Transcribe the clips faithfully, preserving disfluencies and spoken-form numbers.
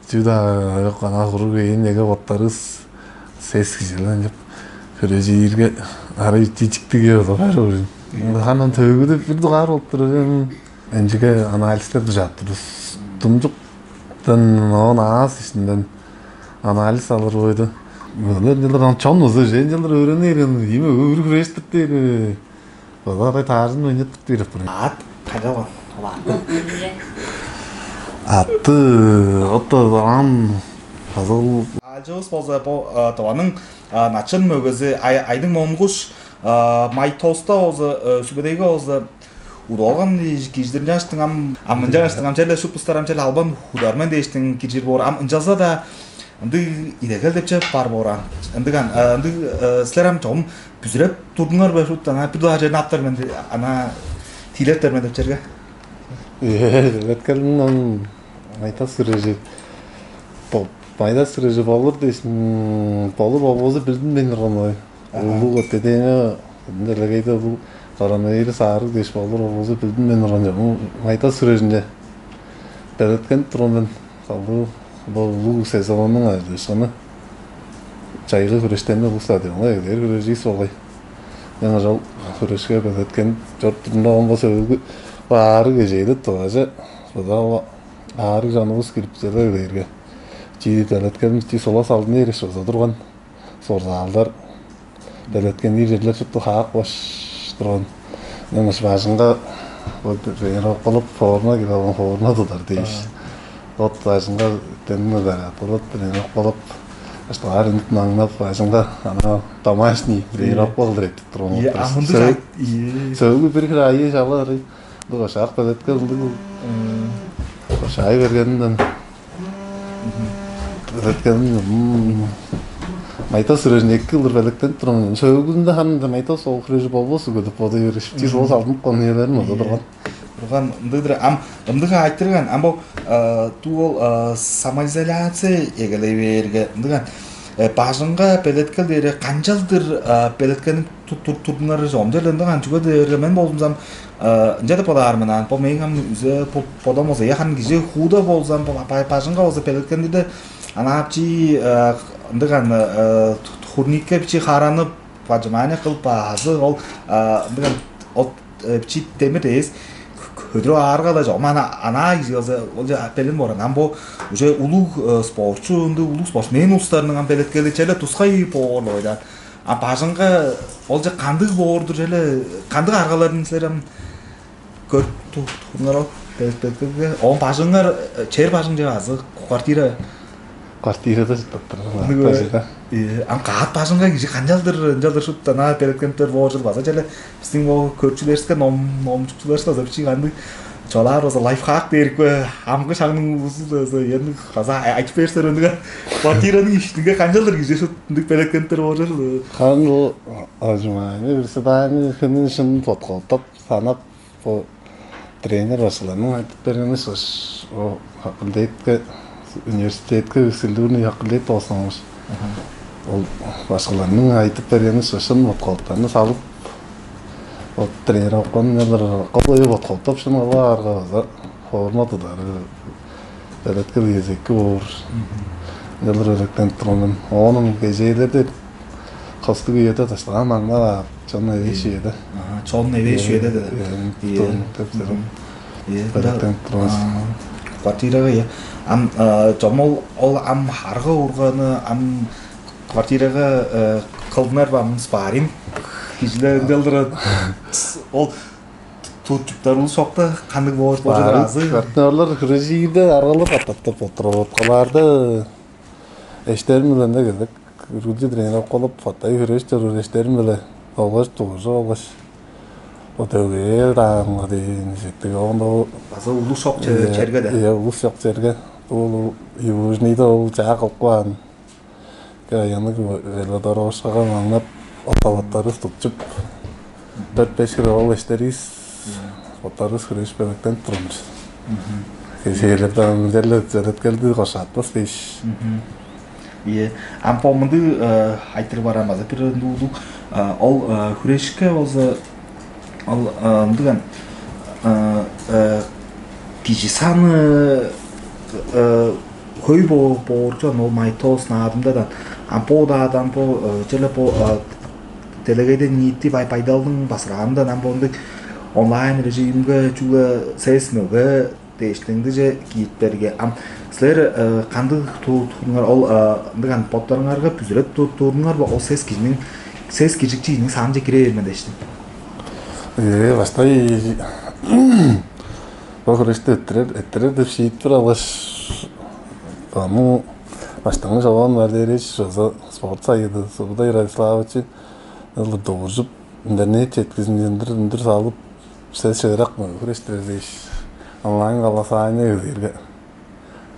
Чүү-даа чок, ана хуруг ээн эге боттарывыс сес кижилен деп, хөрежиирге ара итти чиктиге база бар өөрүн. Ханан төгүдүп бир дугаар болуп турар. Энчиге анализтер дужаап турдус. Думчуктан оон аас иштинден анализ алыр бойду. Өлер жылдыр чон узу жен жылдыр өөрүнү ирген, эми өөр хүрээштип дээр. База кадай таарзын ойнап бит берип тур. Аат кайда болган? Ол аат. Атты отто ам базыл. Аалчывыс болза бо тываның начын мөгези Айдың Монгуш, Майтоста болза, Сүбедейге болза удуалган кижидирин чааштың ам ам ынча чааштың ам черле шуп бустар ам черле албан удар мен дээштиң киржир боор ам ынчалза-даа ындыг идегел деп чеп бар боор ам. Ындыган ындыг силер ам чогум бүзүреп турдуңар бе шут ана бир дугаар черин аптар мен ана тиилептер мен деп черге. Эткелин он майда сүрежи майда сүрежи болур дээшин болур болбозу билдим мен урган ой. Улуг эпидемия делегейде улуг коронавирус аарыг дээш болур болбозу билдим мен урган жок. Майда сүрежинче белеткенип турган мен. Салдуу бо улуг сезоннуң ажыышкыны чайгы хүрештенме бул стадионга эглээр хүреживис болгай. Мен ожол хүрешке белеткенип чоруп турумда болбос өлгү аарыг эжээлип тугаже база аарыг чонувус кирип чеде бээрге чи белеткеним чи сула салдын эриш база турган. Спортзалдар белеткенниг черлер шупту хаак бош турган. Мен ышпаажынга тренировкалап форма кип алган форма тудар дээш. От бажынга теннер кылып тренировкалап ыштылар үнүп наңнап бажынга ана домашний тренировка кылдыр эптип турган. Сөөгү бир хир айы чалары. Бу кошак белетке ылдыг. Кошай бергенинден белеткенин майда сүрежин эки кылдыр белектенип турган. Сөөгүнде ханында майда сол хүрежи болбосу көдөп бодой бериш. Тиз ол салдынып калган ыяларын ода турган. Турган ындыгдыр ам ындыгы айтырган ам бо туу ол самоизоляция эгелей бээрге ындыган бажыңга белеткел дээри канчалдыр белеткенип турдуңар омча эле ындыган чүге дээрге мен болзумзам ынча деп бодаар мен аан бо мээң ам үзе бодом болза я харын кижи хууда болзам бажыңга болза белеткендирде анаапчи ындыган турникке бичи харанып поджимание кылып азы ол ындыган ол бичи демир эс көдүрүп аарга-ла чогум ана анаа кижи болза ол белин боор анан бо уже улуг спортчу ындыг улуг спортсмен улустарның ам белеткели черле тускай боор ойдан а бажыңга олче кандыг боор-дур черле кандыг аргаларын силер ам көрүп туруңар ол белеткелге оон бажыңар чер бажың же азы квартира квартирада чыттап турар. Ам каат бажыңга кижи канчалдыр ынчалдыр шуптанаа белеткениптер боожул база черле биздин могу көрчүлериске ном номчукчуларыбызга база бичии кандыг чугаалаар база лайфхак дээрикпе амгы шагның узун база эми база айтып берсер ындыга квартираның иштинге канчалдыр кижи шут ындыг белеткениптер боожул. Кан бу ажымааны бир сыдааны хынын шын подколдоп санап бо тренер башкыларның айтып бергени шыш о факультетке университетке физкультурный факультет болсоңуш ол башкыларның айтып бергени шышын подколдоптарны салып вот тренировканы колдой подколдоп шын алаарга база форма тудары белеткел кезекки боор. Ынчалдыр белеткенип турган мен. Оонун кежээлерде костуг үеде таштаан маңнап аар. Чон эвээш үеде. Чон эвээш үеде деп. Белеткенип турган. Квартирага ие. Ам чомол ол ам харга урганы ам квартирага кылдынар ба ам спарринг кижилер ынчалдыр ол Турчуктар улус чокта кандыг боор божур азы. Партнерлар хырыжыйда аргалар каттаттып отуруп откаларды эштерим билен да келдик. Үргүлчү тренировка кылып, фаттай хүреш чоруур эштерим биле болгаш дугуржуп алгаш. Бо төгээ даанга дейин сеттиг оонда база улус чок черге да. Иә, улус чок черге. Ол южныйда ол жаа кылып каан. Аянныг велодорожкага маңнап, оттаваттарывыс тутчуп, дөрт-беш хире ол эштеривис боттарывыс хүреш белектенип турган бис. Кежээлерден ынчалла чөреткелди кошаатпас дээш. Ие. Ам бо мындыг айтырыг бар ам база бир ындыг улуг ол хүрешке болза ол ындыган кижи саны Хөй бо боорчон ол Майтос Наадымдадан, ам бо даадан бо э, черле бо э, делегейден ниити бай байдалдың басыраандан ам бондуг онлайн режимге чүгле сес мөге дээштиңдиже кииттерге ам силер э, кандыг ту- туруңар ол э, ындыган боттарыңарга бүзүрет ту- туруңар ба ол сес кижиниң сес кижик чииниң саамче кире берме дээштиң. Ээ, баштай бо хөрөштү эттирер, эттирер деп шиитпир алгаш, аны баштыңы Шолбан Валерьевич база спорт сайыды Субудай Радиславович ылдыр дугуржуп, интернет четкизин үндүр үндүр салып, сес шыырак хөрөштүрер дээш, онлайн голосование кылырга.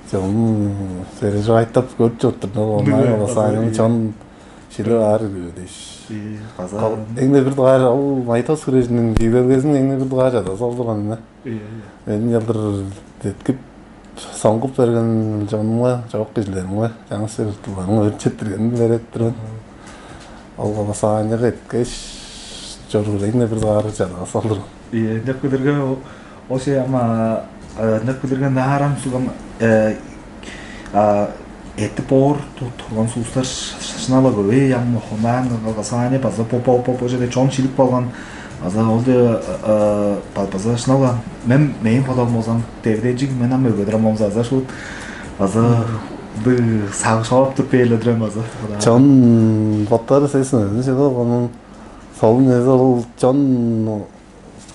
Чон переживайттап көрүп чоруптур, онлайн голосование чон шилип аар дээш. База Эң-не бир дугаар ол Майтос хүрежиниң бийлелгезин эң-не бир дугаар чадазы олдурган. Мен ялдыр деткип соңгуп берген чонумга, чоок кижилеримге, жаңы сыртыларымга өрчеттиргенин билер эттирен. Ол голосованияга эткеш, чоруур эң-не бир дугаар чадазы олдурган. Ийе, ынчап билирге ол сей ама ынчап билирге наарам сугам эттип боор турган суустар шынала көбей ам онлайн калгасаане база попо попо жерде чон шилип калган база ол база шынала мен мээң подалым болзам девиденчиг мен ам өгедир ам болза аза шут база быг сагыш оп туруп бээрледирем база. Чон боттары сесин өзүн чыгып, солун эзе ол чон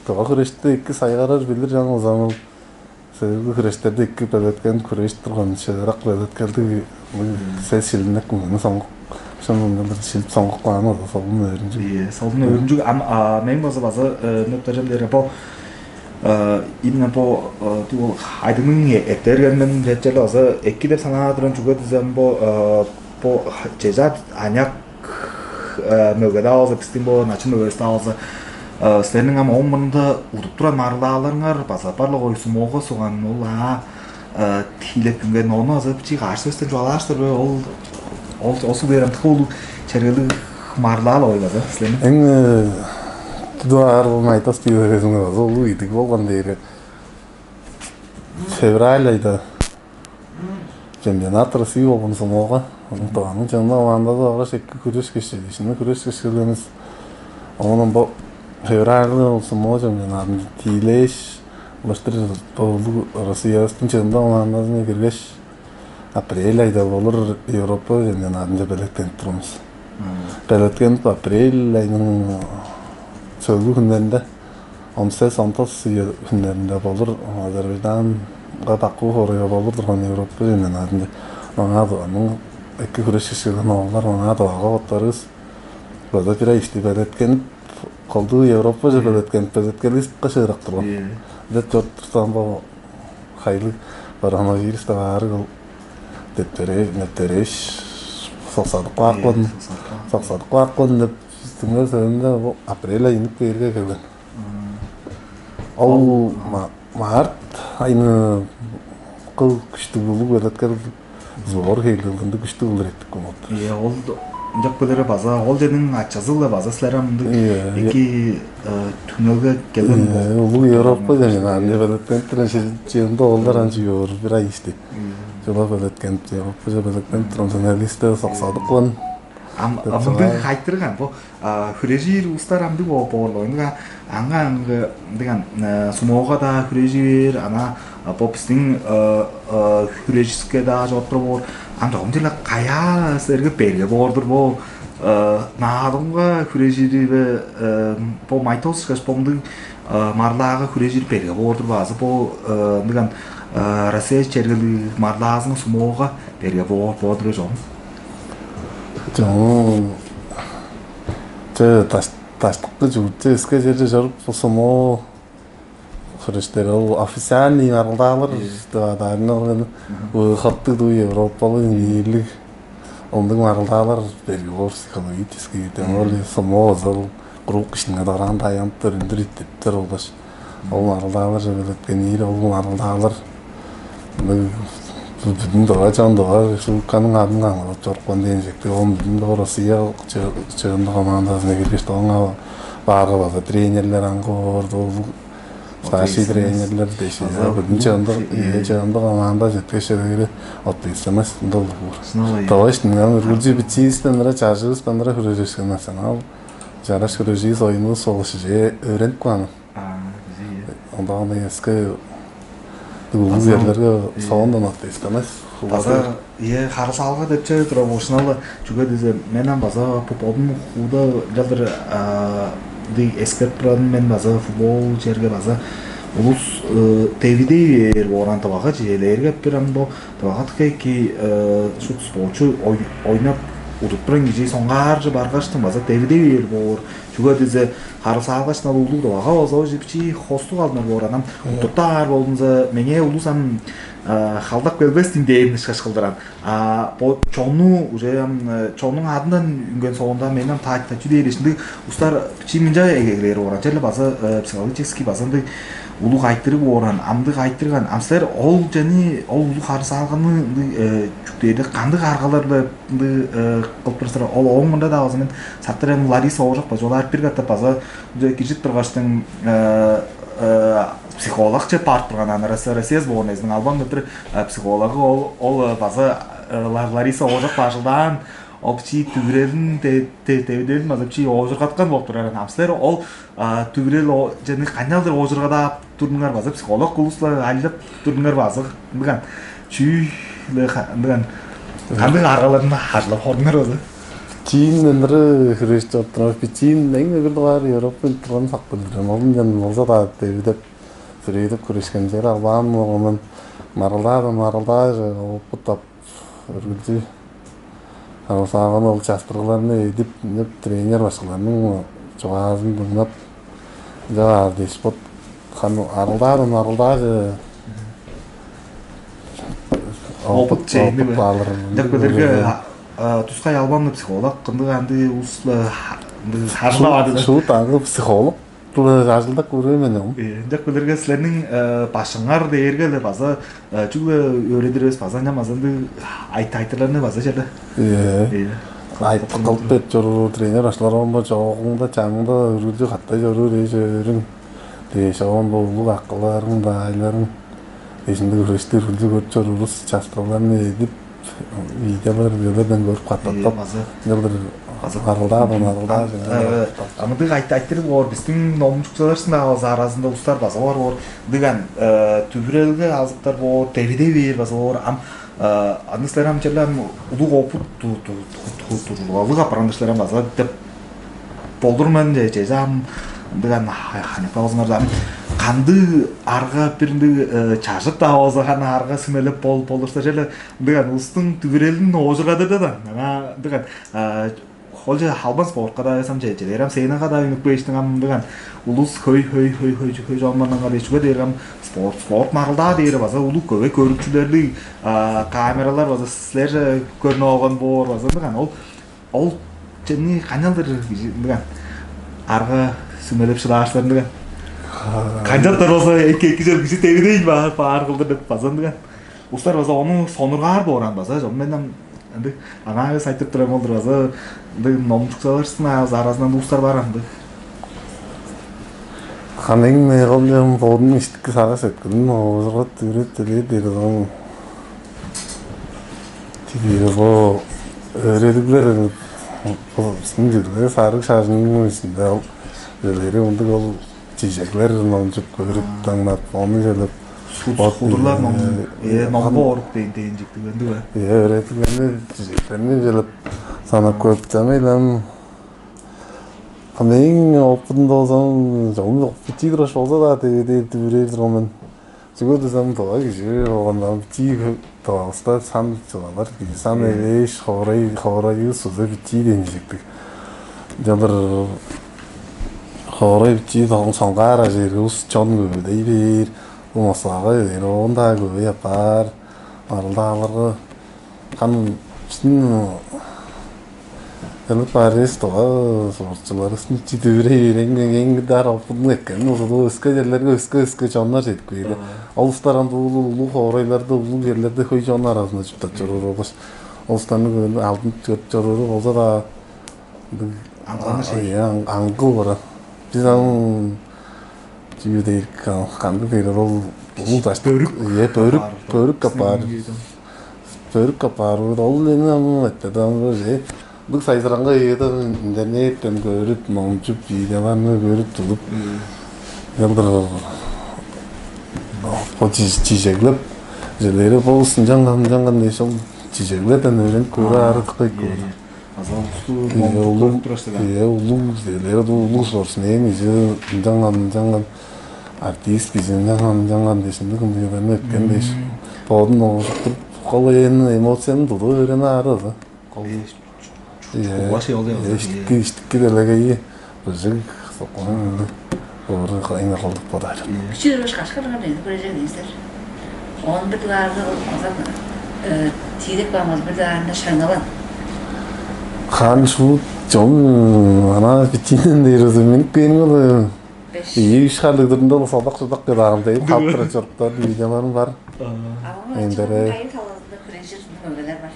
тыва хүрешти эки сайгарар билир жаңыл замыл. Сөөлгү хүрештерде эки белеткенип хүреш турган шыырак белеткелдиг сес шилиннек мени соңгук шын мындан бир шилип соңгук кааны база солун өөрүнчүг. Ийе, солун өөрүнчүг ам мен база база өнөп берем дээрге бо именно бо туу айдыңның эттергенмен чечели база эки деп санаа турам чүге дизем бо бо чежа аняк мөгеде алза, бистиң бо начын мөгевисте алза, силерниң ам ооң мурнунда удуп турар марылааларыңар база бар-ла койсун моого суган ол аа тиилеп үнген ону азы бичии каш сөстен чугаалааштыр бе ол ол осу бээр антык улуг чергелиг марылаал ой база силерниң. Эң тудугаар ол майтас тиилегезиңер база улуу идиг болган дээрге февраль айда чемпионат России болгон сумоога. Ону тываның чыынына улаандазы баргаш эки күреш кешти. Ишинде күреш кешкелденис. Оон бо февральда ол сумоо чемпионатын тиилээш, улаштыр улуг Россиябыстың чыында улаандазына киргеш, апрель айда болур Европа чемпионатынче белектенип турумус. Белектенип апрель айның сөөлгү хүннеринде он сес он тос сыйы хүннеринде болур Азербайджанга такуу хоруйга болур турган Европа чемпионатында маңаа туганның эки хүреш кишиген оолдар маңаа туага боттарывыс база бир ишти белеткенип колдуу Европаже белеткенип белеткелис кышыырак турган. Деп чорт турсам бо хайлыг коронавирус деп аарыг ол деп бере нептереш соксадып каапкан. Соксадып каапкан деп Түңнел соонда бо апрель айынып кээрге келген. Ол март айны кыл күштүг улуг белеткел сбор хейлелгенде күштүг кылыр эттик болот. Ие, ол ынчап келере база ол дедиң ачазы-ла база силер ам мындыг эки түңнелге келген. Улуг Европа деген аны белеткенип турган чыында олдар анчы бир ай ишти. Жыла белеткенип Европа белеткенип турган журналистер соксадык кылан. Ам мындыг кайтырган бо хүрежир улустар амдыг болуп боорлуг. Ынга аңга аңгы диган сумоога-даа хүрежир, ана бо биздин хүрежиске-даа чоруп боор. Ам чогум черле каяа силерге берге боор-дур бо наадымга хүрежири бе бо майтос ышкаш бо мындыг марлаага хүрежири берге боор-дур базы бо ындыган Россия чергелиг марлаазынга сумоога берге боор боор-дур бе чогум? Чогум че даштыкы жууртче өске черже чоруп болсом оо хырыштер ол официальный арылдаалар деп адаарны ол хаттыг дуу европалык ийирлиг ындыг арылдаалар берги боор психологический тем более сомоозал круг кишиниңе дораан даянып төрүндүр иттиптер болгаш ол арылдаалар жебелеткен ийир ол арылдаалар Бүгүн дора чон дора республиканың адын каңгырып чорупкан дээн чекти ол бүгүн доо Россия чыынды командасына киргеш оңа баарга база тренерлер аңгы боорду ол Старший тренерлер дээш, база биринчи ындыг, ийе, чыгымдык команда четкеш, эдегери ответственность ында улуг боор. Давай, ишти мындан үргүлчү бичиивистен ара, чажывыстан ара хүрежишкен национал чараш хүреживис, оюнувус болуш уже өөренип каан. Онда аны эске улуг ерлерге соондан ответственность. База, ийе, харысаалга деп чүве тура болушуналы, чүге дизе, мен ам база бо бодум хууда ынчалдыр, а, ындыг эскерип турарым, мен база футбол черге база улус, э, девидей бээр боор, ам Тывага чижээлээрге, бир ам бо Тывага дыка эки, э, шут спортчу ой-, ойнап удуп турган кижи соңгаарже баргаштың база девидей бээр боор. Чүге дизе, харысаалгаш, ынал улуг Тывага база уже бичии хостуг алдынар боор, анам удуптаар болзумза, меңээ улус ам, а, халдап келбес дин дээн ышкаш кылдыран. А бо чонну уже ам, э, чоннуң адындан үнген соонда, мен ам таатта чүү дээр ишинди устар бичии мынча эгелээр боор. Черле база, э, психологический база ындыг улуг айтырыг бооран, амдыг айтырган. Ам силер ол чени, ол улуг харысаалганы ындыг, э, чүктээде кандыг аргалар-биле ындыг, э, кылып турар силер? Ол ооң мында-даа база мен сактыр эм, Лариса Ооржак база олаар бир катап база ынча киржип тургаштың, э, э, психологче барып турган, аны Россия, Россия сборнайызының албан кылдыр, э, психологы ол, ол, э, база, э, Ла-, Лариса Ооржак бажылдаан, ол бичии дүвүрелин де-, де-, девиделин база бичии оожургаткан болуп турар. Ам силер ол, а, дүвүрел о-, чени канчалдыр оожургадаап турдуңар, база психолог улус-ла айлап турдуңар база ындыган чүү-ле ха-, ындыган кандыг аргаларын ажылап хордуңар база? Чиин ындыры хүреш чоруп турар. Бичиин эң бир дугаар Европа турган сак билдирем. Ол ынчан болза-даа девидеп, сүрээдип, күрешкен чер албаан болган мен. Марылдаадан марылдааже опыт ап, үргүлчү харысаалганы, ол частырыгларны эдип, деп, тренер башкаларның чугаазын дыңнап, ынчаар дээш, бот ханы арылдаадан арылдааже опыт, опыт чейни опыт бе? Алыр. Деп билирге, а, а, тускай албанны психолог кындыг андыы улус-ла ха-, ындыг харжылап ады. Шуут аңгы психолог ажылдап көрбейн мен оң. Э, ынчап билирге, силерниң, э, башыңар дээрге-ле база, э, чүгле өөредир эвес, база ынчан база ындыг айт-, айтырларны база чеде. Э. Э. Айт кылып берип чоруур, тренер башкылар оон бо чогуңда, чаңда үргүлчү каттай чоруур эш өөрүң дээш, оон бо улуг акыларың, даайларың дээш, ындыг хүрежир үргүлчү көрүп чоруур улус частырыгларны эдип, видеолар, видеолардан көрүп катап, база ынчалдыр база арылдаа, ам, арылдаа, ам, э, амдыг айт-, айтырыг боор, бистиң номчукчуларывыстың-даа база аразында улустар база бар боор. Ындыган, э, дүвүрелге азыптар боор, девидей бээр база боор. Ам, э, аны силер ам черле ам улуг опыт ту-, ту-, ту-, ту-, турулгалыг апарган силер ам база деп болдур мен, че-, чеже ам ындыган ха-, ханяктап алзыңар ам. Кандыг арга бир ындыг, э, чажыт-даа болза, ханы арга сүмелеп бол-, болурса, черле ындыган улустуң дүвүрелин оожургадыр-даа даан. Ана ындыган, а, холче халбан спортка-даа эвес ам, че-, чедер ам сценага-даа үнүп кээштиң ам ындыган улус хөй, хөй, хөй, хөй, хөй чонманнаңар дээш, чүге дээрге ам спорт, спорт маргылдаа дээри база улуг көвей көрүкчүлерлиг, а, камералар база силерже көрнүп алган боор база ындыган. Ол, ол чемни канчалдыр кижи ындыган арга сүмелеп шыдаарсыздар ындыган? Канчаптар болза эки, эки чер кижи девидейн баар, баар кылдыр деп база ындыган. Улустар база ону сонургаар бооран база, чон мен ам ындыг аңаа эвес айтып турар болдур база, ындыг номчукчуларывыстың аразында ындыг улустар бар ам ындыг. Ханың мыйгылчым бодунуң иштики сагыш эткилин оожургат, үрет, үрет, үрет, тигири бо өөредиглер, бо биздин чүгле сарыг шажынның ичинде ол өөрери ындыг ол чижеглер номчуп көрүп, даңнап, ону келип, шудурлар ном, э, номго орук дейн, дейн чиктиг ындыг бе? Э, өөредиглерни, чижеглерни келип санап көрүп, чамайлам. А мээң опытымда болза, чогум бичии тургаш болза-даа, дивидей дүвүрээр турган мен. Чүге дезем, тыва кижи болганда, бичии Тывавыста сан чылалар, кижи сан эвээш, хоорай, хоорайывыс уже бичии дээн чижектиг. Чылдыр хоорай бичии, соң соңгаар ажыырывыс чон көвүдей бээр, бо Москвага бээр, оон-даа көвей апаар, марылдааларга. Хам биздин элдик бар эвес тыва спортчуларывыстың чидивире эң, эң, эң дар опудун эткенин узулуп, өске черлерге, өске, өске чоннар чедип кээр. Ол улустар ам улуг, улуг хоорайларда, улуг черлерде хөй чон аразында чурттап чоруур болгаш, ол улустарны көрүп, алдын көрүп чорууру болза-даа, аңгыланыр чүве. Ийе, аңгы боор. Биз ам Чүү дээр, кандыг дээр ол, улуг даш. Бөрүк. Е, бөрүк, бөрүк капаар. Бөрүк капаар. Ол эни ам эттедан же. Биг сайзыраңга ыйыда интернеттен көрүп, номчуп, видеоларны көрүп тудуп, кылдыр бо чижеглеп, желери болсун жаңган жаңган дээш, ол чижеглерден өөренип көрө арыдыкпай көрүп. Аза улусту улуг, турасты да. Е, улуг, желери улуг спортсмен, иже ынчанган ынчанган артист кижи ынчанган ынчанган дээш, ындыг ындыгыларны эткен дээш, бодун оожуктуруп, кол ээн эмоцияны тудуп өөрене аарыды. Кол Кугаш ол. Иштики, иштики делегейи быжыг соккунун оору кайын кылдык бодаар. Күчү кашкарга бени көрежек ийсер. Он бир дугаарда озан тиилеп каамаз бир дугаарында шаңналан. Хан шуут чом ана бичинен дээр узу миник бээниң ол. Ийи үш харлыг дурунда ол содак-содак кыдаарым дейм, каптыра чоруктар видеоларым бар. Алгын Эндере. Кайын талазында күрежир мөгелер бар.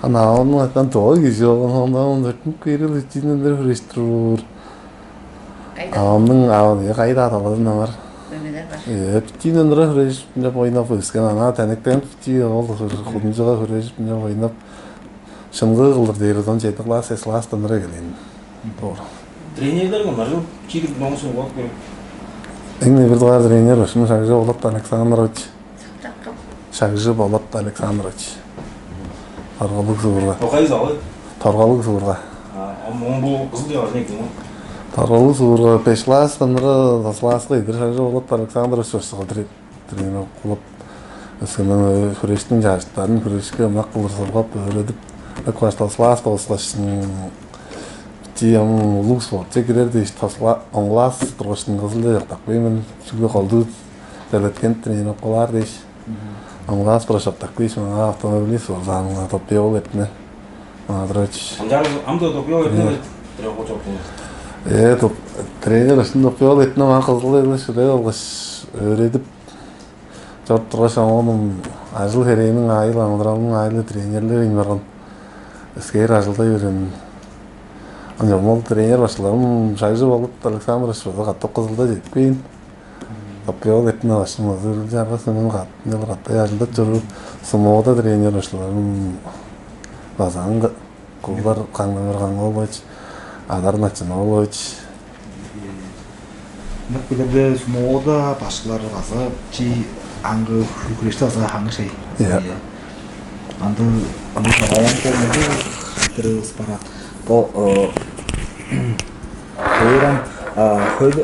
Ана ону аттан тоой кижи болгон соонда он төртүнүк кээрил ичинден бир хүрештирур. Кайда? Аамның аан я кайда аталазын аңар. Мөгелер бар. Эптиин ындыра хүрежип ойнап өскен ана тенектен чи ол худунчуга хүрежип ойнап шынгыы кылдыр дээр он жети класс эс класстан ындыра келген. Доор. Тренерлер кымнар чидик моңсу болуп көрүп. Эң бир дугаар тренер ушуну шагжы Болот Александрович. Шагжы Болот Александрович. Торгалыг суурга. Токай залы. Торгалыг суурга. А моң бу кызыл явар не ким? Торгалыг суурга беш класстан ындыра дас класска идир шагжы Болот Александрович баштыгы тренер кылып өскеннен хүрештиң чажыттарын хүрешке ымак кылдыр сургап өөредип, башталыс класс тоскаш ти улуг спортче кирер дээш тосла оңглаас тургаш ыңгызылче чоктакпайн мен чүгле колдуу делеткен тренировкалаар дээш оңглаас быра чоктакпыйш маңаа автомобилист болзаанга топпей ол этине маадырачы. Анчаар ам да топпей ол этине тренировка чоктуңуз. Э, тренер ышын топпей ол этине маа кызыл эле шүлей болгаш өөредип чоруп тургаш оонун ажыл херээниң аайыл амыдыралының аайылы тренерлер ийин барган. Эскээр ажылдай берген. Ынчан ол тренер башкыларым Шагжы Болот Александрович база катап кызылда жетпейн. Каприол этине башкым азыр чаргас мен катынчалар катай ажылдап чоруур сумода тренер башкыларым базаан кылдар каңнамыр каңгоолович, адар начынович. Ынак билерде сумода башкылар база чи аңгы хүркүрешти база хаңгы шей. Анда аны оон болмады. Бир ыспарат. Бо Кээрен хөл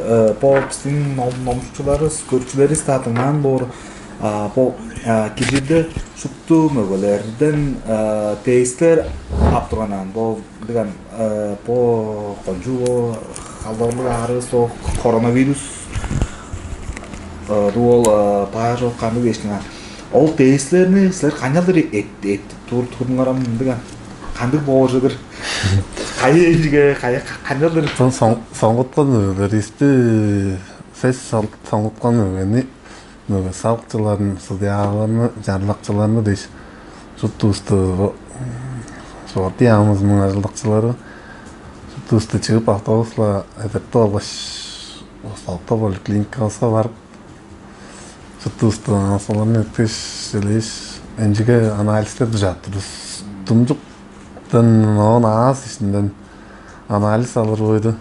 бо биздин номчуларыбыз, көрчүлеривис-даа дыңнаан боор. Бо кижиде шупту мөгелерден тээстер ап турган аан. Бо диган бо кончуг бо халдарлыг аарывыс бо коронавирус дуу ол баар чок кандыг дээштиң аан. Ол тээстерни силер канчалдыр эттип турдуңар ам диган? Кандыг боожудур? Кайы эжиге кайы канчалдыр? Соңгуткан мөгелеривисти сес соңгуткан мөгени мөге салыкчыларын, судьяларны, чарлакчыларны дээш шуптувусту спорт яамызының ажылдакчылары шуптувусту чыгып автобус-ла эдертип алгаш, усталыкта поликлиникавыска барып, шуптувусту аңаа соларны эткеш, челээш, энчиге анализтер дужаап турдувус. Думчуктан оон аас иштинден анализ алыр бойду.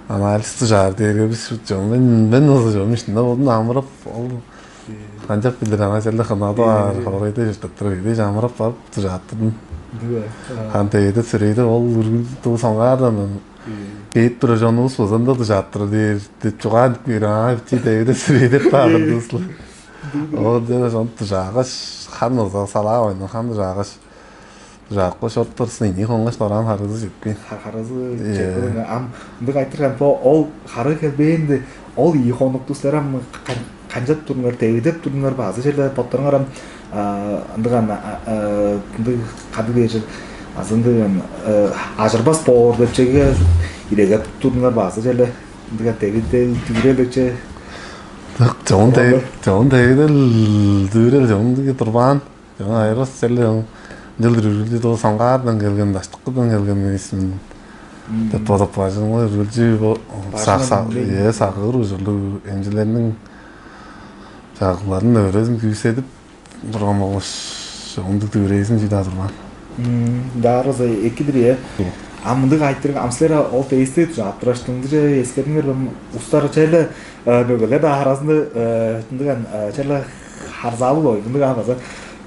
Анализ дужаар дээрге бис шут чон. Мен мен ызы чон иштинде болдум амырап ол канчап билир ана челде хынады аар хоройда чурттап тур эвдеш амырап барып дужааттырдым. Хан тегеде сүрейде ол үргүл туу соңгаардан кээп тура чонувус базанда дужааттыр дээр деп чугаан бир аа чи дегде сүрей деп баадырдывысла. Ол дена сону дужаагаш хан болза салаа ойнун хан дужаагаш дужаакка шорттор сыйны хонгаш дораан харызы жетпейн. Харазы ам ындыг айтырган бо ол хары келбээнди ол ийи хонукту силер ам канчап туруңар, дегидеп туруңар базы черле боттарыңар ам ындыган ындыг кады бээр азы ындыган ажырбас боор деп чеге илегеп туруңар базы черле ындыган дегидел дүгүрел депче. Жок, жогун дегидел дүгүрел жогун турбаан. Жогун айырбас черле жогун жылдыр үрүлдү доо соңгаардан келген, даштыккыдан келген эмесмин. деп бодап, бажыңга үргүлчү бо сак сак ээ сагыыр ужурлуг эмчилерниң чагыгларын, өөредин күүседип турган болгаш, ондук дүвүрээзин чыда турган. Даарызы экидир, э. А мындыг айтырыг, ам силер ол тейсти жаап тураштыңдыр, эскердиңер бе? Устар черле мөгелер-даа аразында ындыган черле харзаалыг ой мындыг, а база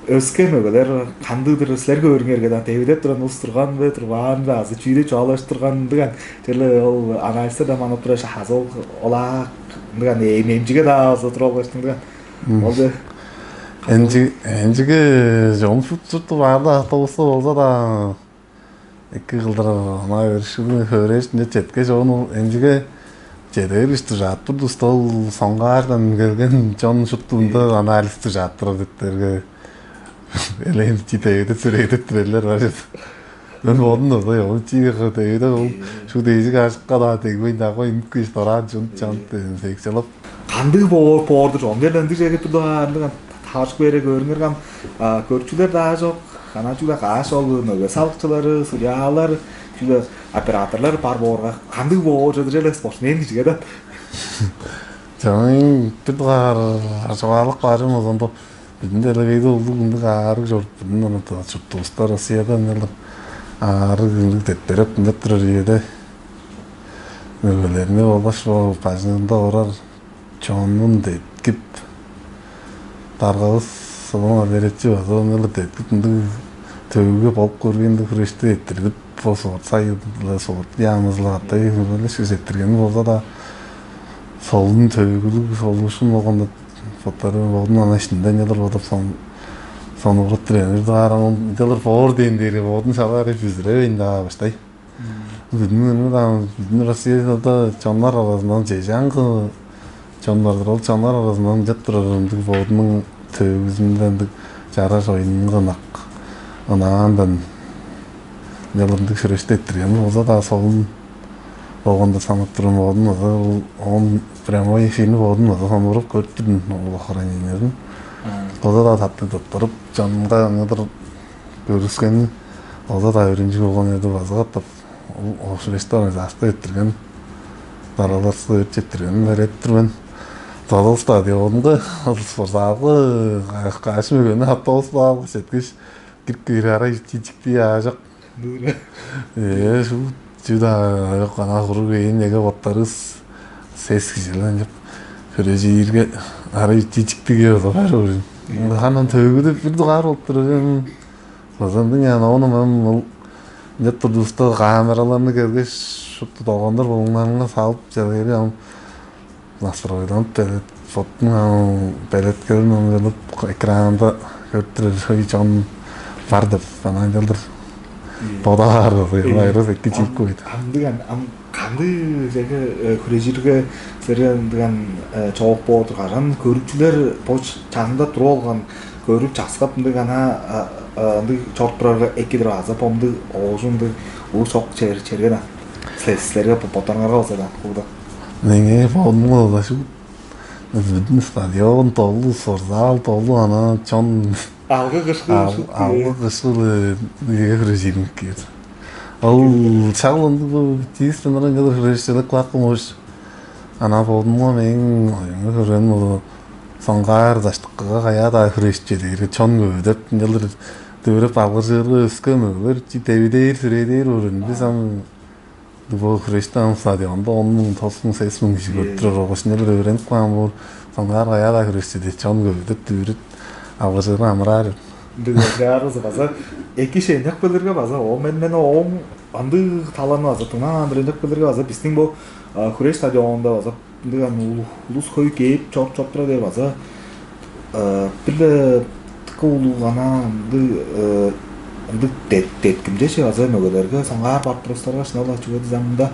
өске мөгелер кандыгдыр силерге өөрүңерге дан тевидеп турган улус турган бе, турбаан бе, азы чүү деп чугаалаштырган ындыган, черле ол анализтер-даа манап турар, азы ол олаа ындыган эмчиге-даа база туруп алгаштың ындыган. Ол же Энчи энчиге чон шут-шутту баарда автобуста болза-даа, эки кылдыр ынаа өрүшкүнү хөөрээшинче четкеш, оон ол энчиге чедээр ишти ужаап турду, стол соңгаардан келген чон шуптуунда анализ ужаап турар диттерге, элээн чи дегедип сүрээдип турарлар бар чыды. Мен бодум да ой, ол чи дегеде ол шу дээжик ажыкка-даа дегбейн дагой үмкүш дораан чунт чант деген секциялап. Кандыг боор боор-дур, оңдер ындыг чеге турда андыган таашып бере көрүңер кам, көрчүлер даа жок. Канаа чүгле кааш ол мөге салыкчылары, судьялар, чүгле операторлар бар боорга, кандыг боор чыдыр эле спортсмен кижиге да. Чаңын бир дугаар арчылаалык баарым озондо, биздин делегейде улуг ындыг аарыг чоруп, биздин чуртувуста Россияда ынчалдыр аарыг ындыг деттереп ынчап турар ийеде, мөгелерни болгаш бажыңында орар чонун деткип, даргавыс Сылыма Беречи база ынчалдыр деткип, ындыг төвүге болуп көргенди, хүрешти эрттирдип, бо сорт сайыдыла сорт яамызыла катай хөвелеш эттиргени болза-даа, солун төвүглүг солуушун болганда, боттары бодун ана иштинде ынчалдыр бодуп, сонуургап тур эми дааран ынчалдыр боор дээн дээрге бодун шалаар бүзүревейн-даа баштай. Бүдүн ынырам бүдүн Россияда чоннар аразындан чежаңгы чоннар-дыр. Ол чоннар аразындан чыт турар ындыг бодунуң төвүзүнден ындыг чараш оюнга ынак ынаандан ынчалдыр ындыг сүрешти эрттирген болза-даа, солун болганда санап турган бодун база ол оон прямой эфирни бодун база сонуурап көрүп турдум, ол охранениелерин. Болза-даа таптыг туттуруп, чонунга ынадыр көрүскени болза-даа, өрүнчүг болган эди база катап ол ошурештен ызаашка эрттирген, дараларсы өрт четтиргенин берип тур мен. Додал стадионга спортзалга каш мөгени автобус баалга четкеш, кирип киир арай чичикти аажак. Ээ, шу чү-даа ана хуруг ээн эге боттарыс сес кижилен деп хөрежиирге арай чичиктиге база бар өөрүн. Ханан төгүдүп бир дугаар болуп тур эм. База ындыг яан ону мен ол ынча турдувуста камераларны келгеш, шупту долгондор болуңнарынга салып, чалгери ам настройдан белет боттуң ам белеткелин ынчылып экранында көрүп турар хөй чон бар деп анаа ынчалдыр бодаар. Байрас эки чип койду. Андыган ам кандыг жерге хүрежирге сире ындыган чоок боор турган көрүкчүлер бо чанында туруп алган көрүп часкап ындыг ана ындыг чоруп турарга эки-дир азы помдуг оожу ындыг улус чок чер черген силер силерге боттарыңарга болза да кууда. Меңээ помдуг болза шу. Бүдүн стадион толу, спортзал толу, ана чон алгы кышкы алгы кышкы неге хүрежириңик кээр. Ол шагыл ындыг бу тиистен ыран кылыр хүрежчелик кылаккын ош. Ана бодумга мээң оюңга көрген болу соңгаар даштыккыга каяа-даа хүрежип чедээри чон көбүдеп ынчалдыр дөвүреп алгыржыырга өске мөгелер чи девидээр сүрээдээр өөрүн бис ам бо хүрешти ам стадионда он муң тос муң сес муң кижи көрүп турар болгаш ынчалдыр өөренип каан боор. Соңгаар каяа-даа хүрежчеди чон көбүдеп дүвүрүп алгыржыырга амыраар. Ындыг ынчаарызы база эки шейнек билирге база ол мен мен ооң ындыг таланы база дыңнаан ындыр ынчап билирге база бистиң бу хүреш стадионунда база ындыг ам улус хөй кээп чоруп чоруп тура дээр база бир-ле дыка улуг ана ындыг ындыг деткимче база мөгелерге соңгаар барып турустарга шынап-ла чүге дизем мында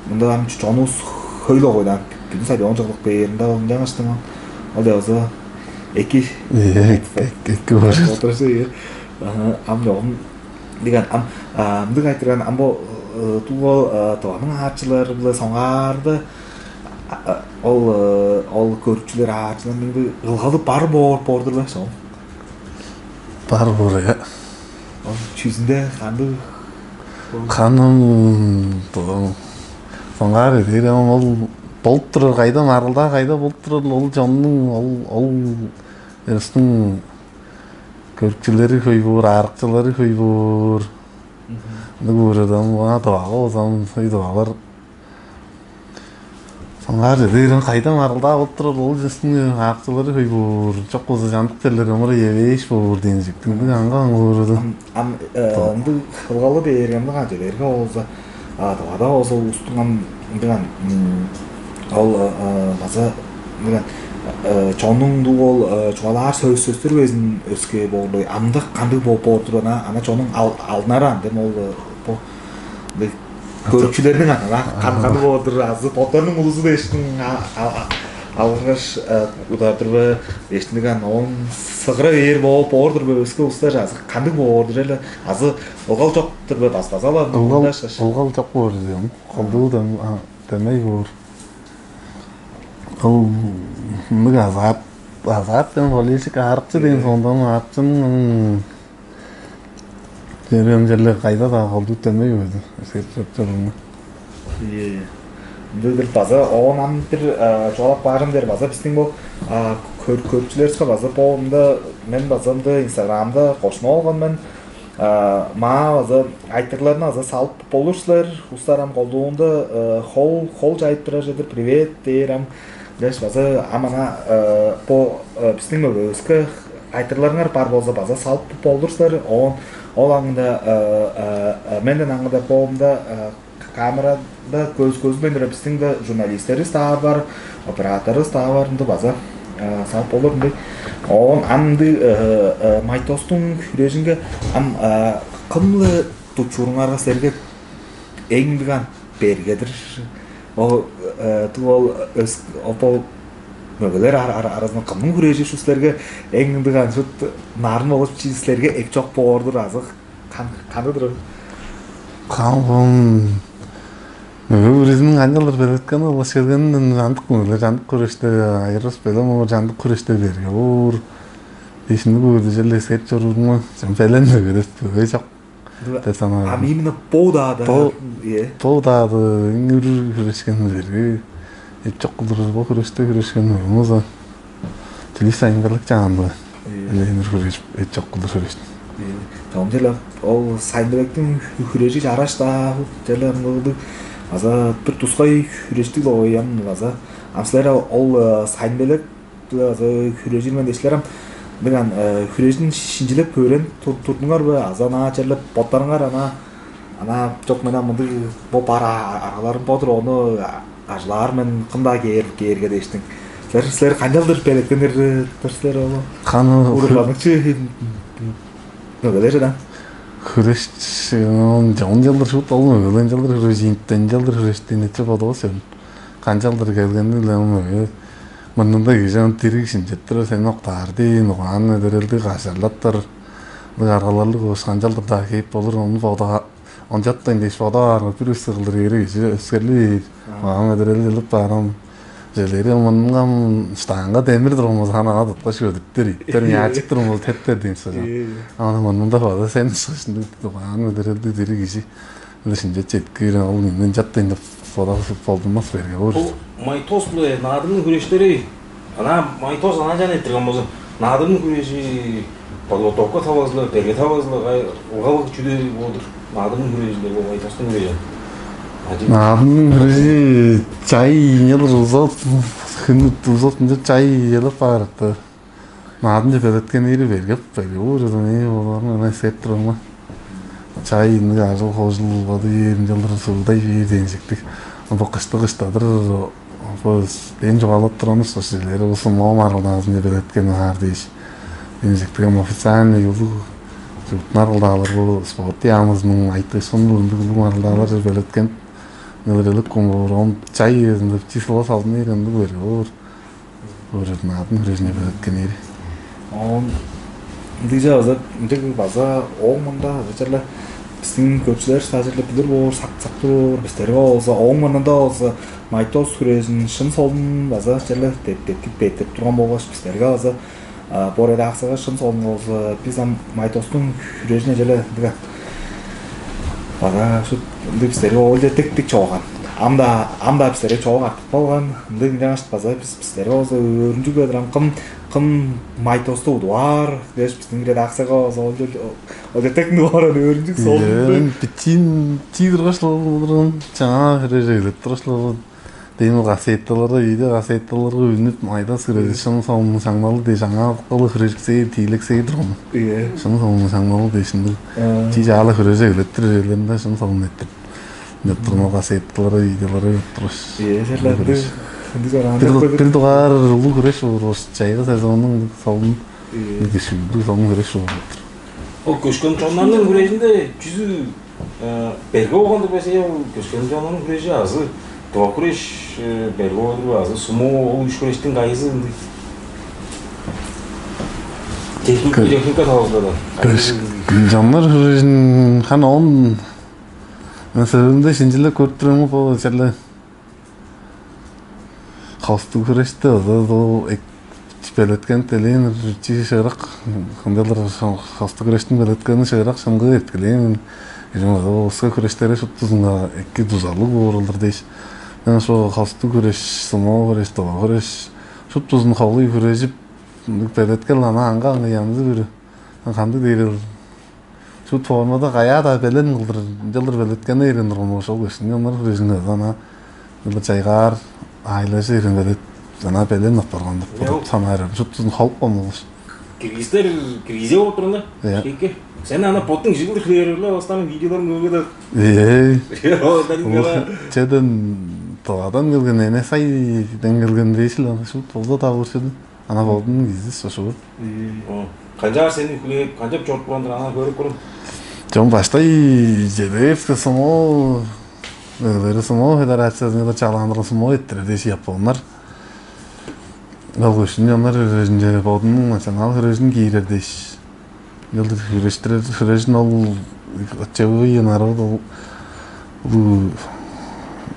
мында ам чонувус хөй-ле койдаан бүтүн стадион чыглып кээринде ынчангаш ол база эки эки бар. Отурасы ийи. Ам жогун деген ам мындыг айтырган ам бо тугу тываның аачылары биле соңаарда ол ол көрүкчүлер аачылар мындай ылгалы бар боор бордур бе шоң? Бар боор я. Чүзүндө кандыг Ханым, соңгаар дээр, ол болуп турар, кайда маргылдаа, кайда болуп турар, ол чоннуң, ол ол эрстиң көрүкчүлери хөй боор, аарыкчылары хөй боор. Ындыг боор эдем, ана дывага болзам, хөй дывалар. Соңгаар чеде берген, кайда маргылдаа болуп турар, ол честиң аарыкчылары хөй боор, чок болза чамдык черлер ымырый эвээш боор дээн чиктиң аңга аңгы боор эдем. Ам ам ындыг кылгалы бээрге, ындыг канча берге болза, а дывада болза улустуң ам ындыган, ол база ындыган, чонуң дуу ол чугаалаар сөс сөстер безин өске боорлой, амдык кандыг бооп боор тур, ана ана чонуң алдынары ан дем ол бо көрүкчүлерниң ана каны каны боор тур, азы боттарының улузу дээштиң алгаш удардыр бе, дээштиң ан оон сыгыра бээр бооп боор тур бе, өске улустар азы кандыг боор тур эле, азы ылгал чок тур бе, база база ылгал ылгал чок боор дем, колдуу дем, демей боор. Ол мыг азаат, азаат дем болельщик аарыкчы дээн соондан аарыкчының Дээрем черле кайда-даа холдуп демей бойду, эскертип чорууңар. Ие. Ындыг-дыр база оон ам бир чугаалап каарым дээр база бистиң бо көрүкчүлеривиске база бо ында мен база ында инстаграмда кошунуп алган мен. Маа база айтырларны база салып болур силер. Устар ам колдуунда хол хол чайып турар чедир привет дээр ам. Дээш база ам ана бо бистиң мөгевиске айтырларыңар бар болза база салып болур силер. Оон ол аңында менден аңында боомда камерада көз көзүлбейн тура бистиң да журналистерибиз даа бар, операторубуз даа бар, ынды база салып болур ындыг. Оон ам ындыг Майтостуң хүрежинге ам кымлы дучууруңарга силерге эң ындыган бергедир. Ол туу ол өс ол бо мөгелер аразында кымның хүрежи ушул силерге эң ындыган шут нарын болуп чи силерге эп чок боор-дур азы кандыдыр? Кам мөге бүрүзүнүң канчалдыр белеткени улас келгенин андык мөгелер андык күреште айырыс белем оор андык күреште берге оор. Дээшимни көрдү черле эскерип чорууруңар. Чон белен мөгедес бөгөй чок. Деп санаар. Ам именно бо удаада. Бо удаада үр хүрешкен берги. Эп чок кылдыр бо хүреште хүрешкен болмуза. Тилис айынгарлык чаанды. Эле эмир хүреш эт чок кылдыр хүрештин. Чогум черле ол Сайнбелектиң хүрежи чараш-даа черле ырмылдыг аза бир тускай хүрештиг лооян аза ам силер ол Сайнбелек аза хүрежир мен дээшлер ам дыган хүрежин шинчилеп көрен турдуңар бе аза ана черле боттарыңар ана ана чок мен ам мындыг бо бар аргаларым бодур ону ажылаар мен кым-даа кээр кээрге дээштиң. Силер силер канчалдыр белеткеннер силер ону? Каны уругланыкчы мөгелер да. Хүреш он жылдыр шут ол мөгелен жылдыр хүреш ийиттен жылдыр хүрештен эче бодовус өн. Канчалдыр келгени биле мөге. Мурнунда кижи аны дириг шинчеттир сени октаар дейин угаан эдерелди кажарлаттыр. Аргаларлыг кылыш канчалдыр-даа кээп болур ону бодаа Ончаттайн дээш бодаарга бир үс кылдыр кээри кижи өскерли бээр. Мага медерели чылып баарам. Желери мынга штанга демир турган болза аны ага туткаш көдүптер иттер мячик турган болза тептер дейм сажа. Аны мында база сен шыгышында мага медерелди дири кижи. Ында шинче четкиир ол мен жаттайн деп бодагы болдунмас берге боор. Ол майтос биле наадымның хүрештери Ана майтос ана чан эттирген болза, наадымның хүрежи подготовка тавазылар, берге тавазылар, ылгалыг чүдө болдур. Наадымның хүрежи бо майтостуң хүрежи. Наадымның хүрежи чай ийнелер узат, хүнүт узат ынча чай ийелеп баарыкты. Наадымча белеткенири бергеп, берге уурузун ии боларын ына сеп турган. Чай ындыг ажыл-хожул улгады бээр, ынчалдыр суудай бээр дээн чиктиг. Бо кышты кыштадыр, бо ден чугаалап турганывыс силер улустуң ном арылдаазынче белеткен аар дээш. Дээн чиктиг ам официальный улуг чурттун арылдаалар бо спорт яамызының айтыышкын ындыг улуг арылдаалар белеткен. Нелерелик кум боор, он чай үезинде число салдын ээр ындыг берге боор. Өөрүнүң аадын хүрежине белеткеннери. Оон ындыгжа база ындыг база ооң мында база черле биздин көпчүлер сажырлы билир боор, сактыр боор, бистерге болза ооң мурнунда болза майтос хүрежин шын солун база черле деткип беттирип турган болгаш бистерге база бо редакцияга шын солун болза биз ам майтостуң хүрежине черле ындыга База шут ындыг бистерге ол четтиктиг чооган. Ам-даа ам-даа бистерге чоок артып калган. Ындыг ынчангаш база бис бистерге болза өөрүнчүг бедир ам кым кым майтосту удугаар дээш биздин редакцияга болза ол ол четтиктиг ооран өөрүнчүг солунду. Мен бичиин чии тургаш олурган чаңаа хире эглеп тургаш олурган. Дейин ол кассеталарга, видео кассеталарга үнүп майда сүрези шын соңунун шаңналы дээш аңаа кылы хүрежиксээр, тиилексээр турган. Ие. Шын соңунун шаңналы дээшинде Э, чи чаала хүрежек элеттир элеринде шын соңун эттир. Үнүп турган ол кассеталары, видеолары үнүп тургаш. Ие, черлерде ындыг Бир, жараандар бир көбүр. Дугаар улуу хүреш болур чайгы сезонунун солун Ие. Кишилдүү соңун хүреш болур. Ол көшкен чоннарның хүрежинде чүзү Э, берге болган деп эсеял көшкен чонунуң хүрежи азы дыва хүреш э, берге болур азы сумо ол үш хүрештиң кайызы ындыг техника техника тавылгада. Көшкен чоннар хүрежин хан он мен сөөлүнде шинчилеп көрүп турам бо черле Хостуг хүрешти ызы-дуу белеткенип делээн чи шыырак, ындыалар хостуг хүрештиң белеткени шыырак шыңгыы эрткилээн. Эжим ызы улуска хүрештери шуптузунга эки дузалыг уурулдур дээш. Мен ошо хостуг хүреш, сумо хүреш, дова хүреш шуптузун холуй хүрежип, ындыг белеткел ана аңга аңгы янзы бир кандыг дээр Шут формада каяа-даа белен кылдыр, ынчалдыр белеткени эрин турган болуш ол кижини ыныр хүрежиңер ана ынчалдыр чайгаар аайлажы эрин белет ана белен апарган деп Йоо. Бодуп санаар эвес. Шуптузун халып калмагыш. Киргизтер киргизе болуп турган да. Иә. Шейке. Сен ана боттуң жигилди хлеерле бастаның видеоларын көргөдө. Эй. Одан Улух кала чеден Тывадан келген, Энесайден келген дейсил ана шут болза да көрсөдү. Ана болдун изис ошугу. Канчаар сени хүлээп, канчап чоруп тургандыр аңаа көрүп көрүм. Чон баштай Жедеевский сумо, Өлери сумо федерациясында чалаандырган сумо эттирер дээш японнар. Ол күшүн оннар хережинче бодунуң национал хережин киирер дээш. Ылдыр хүрештирер хережин ол чевы янарып ол бу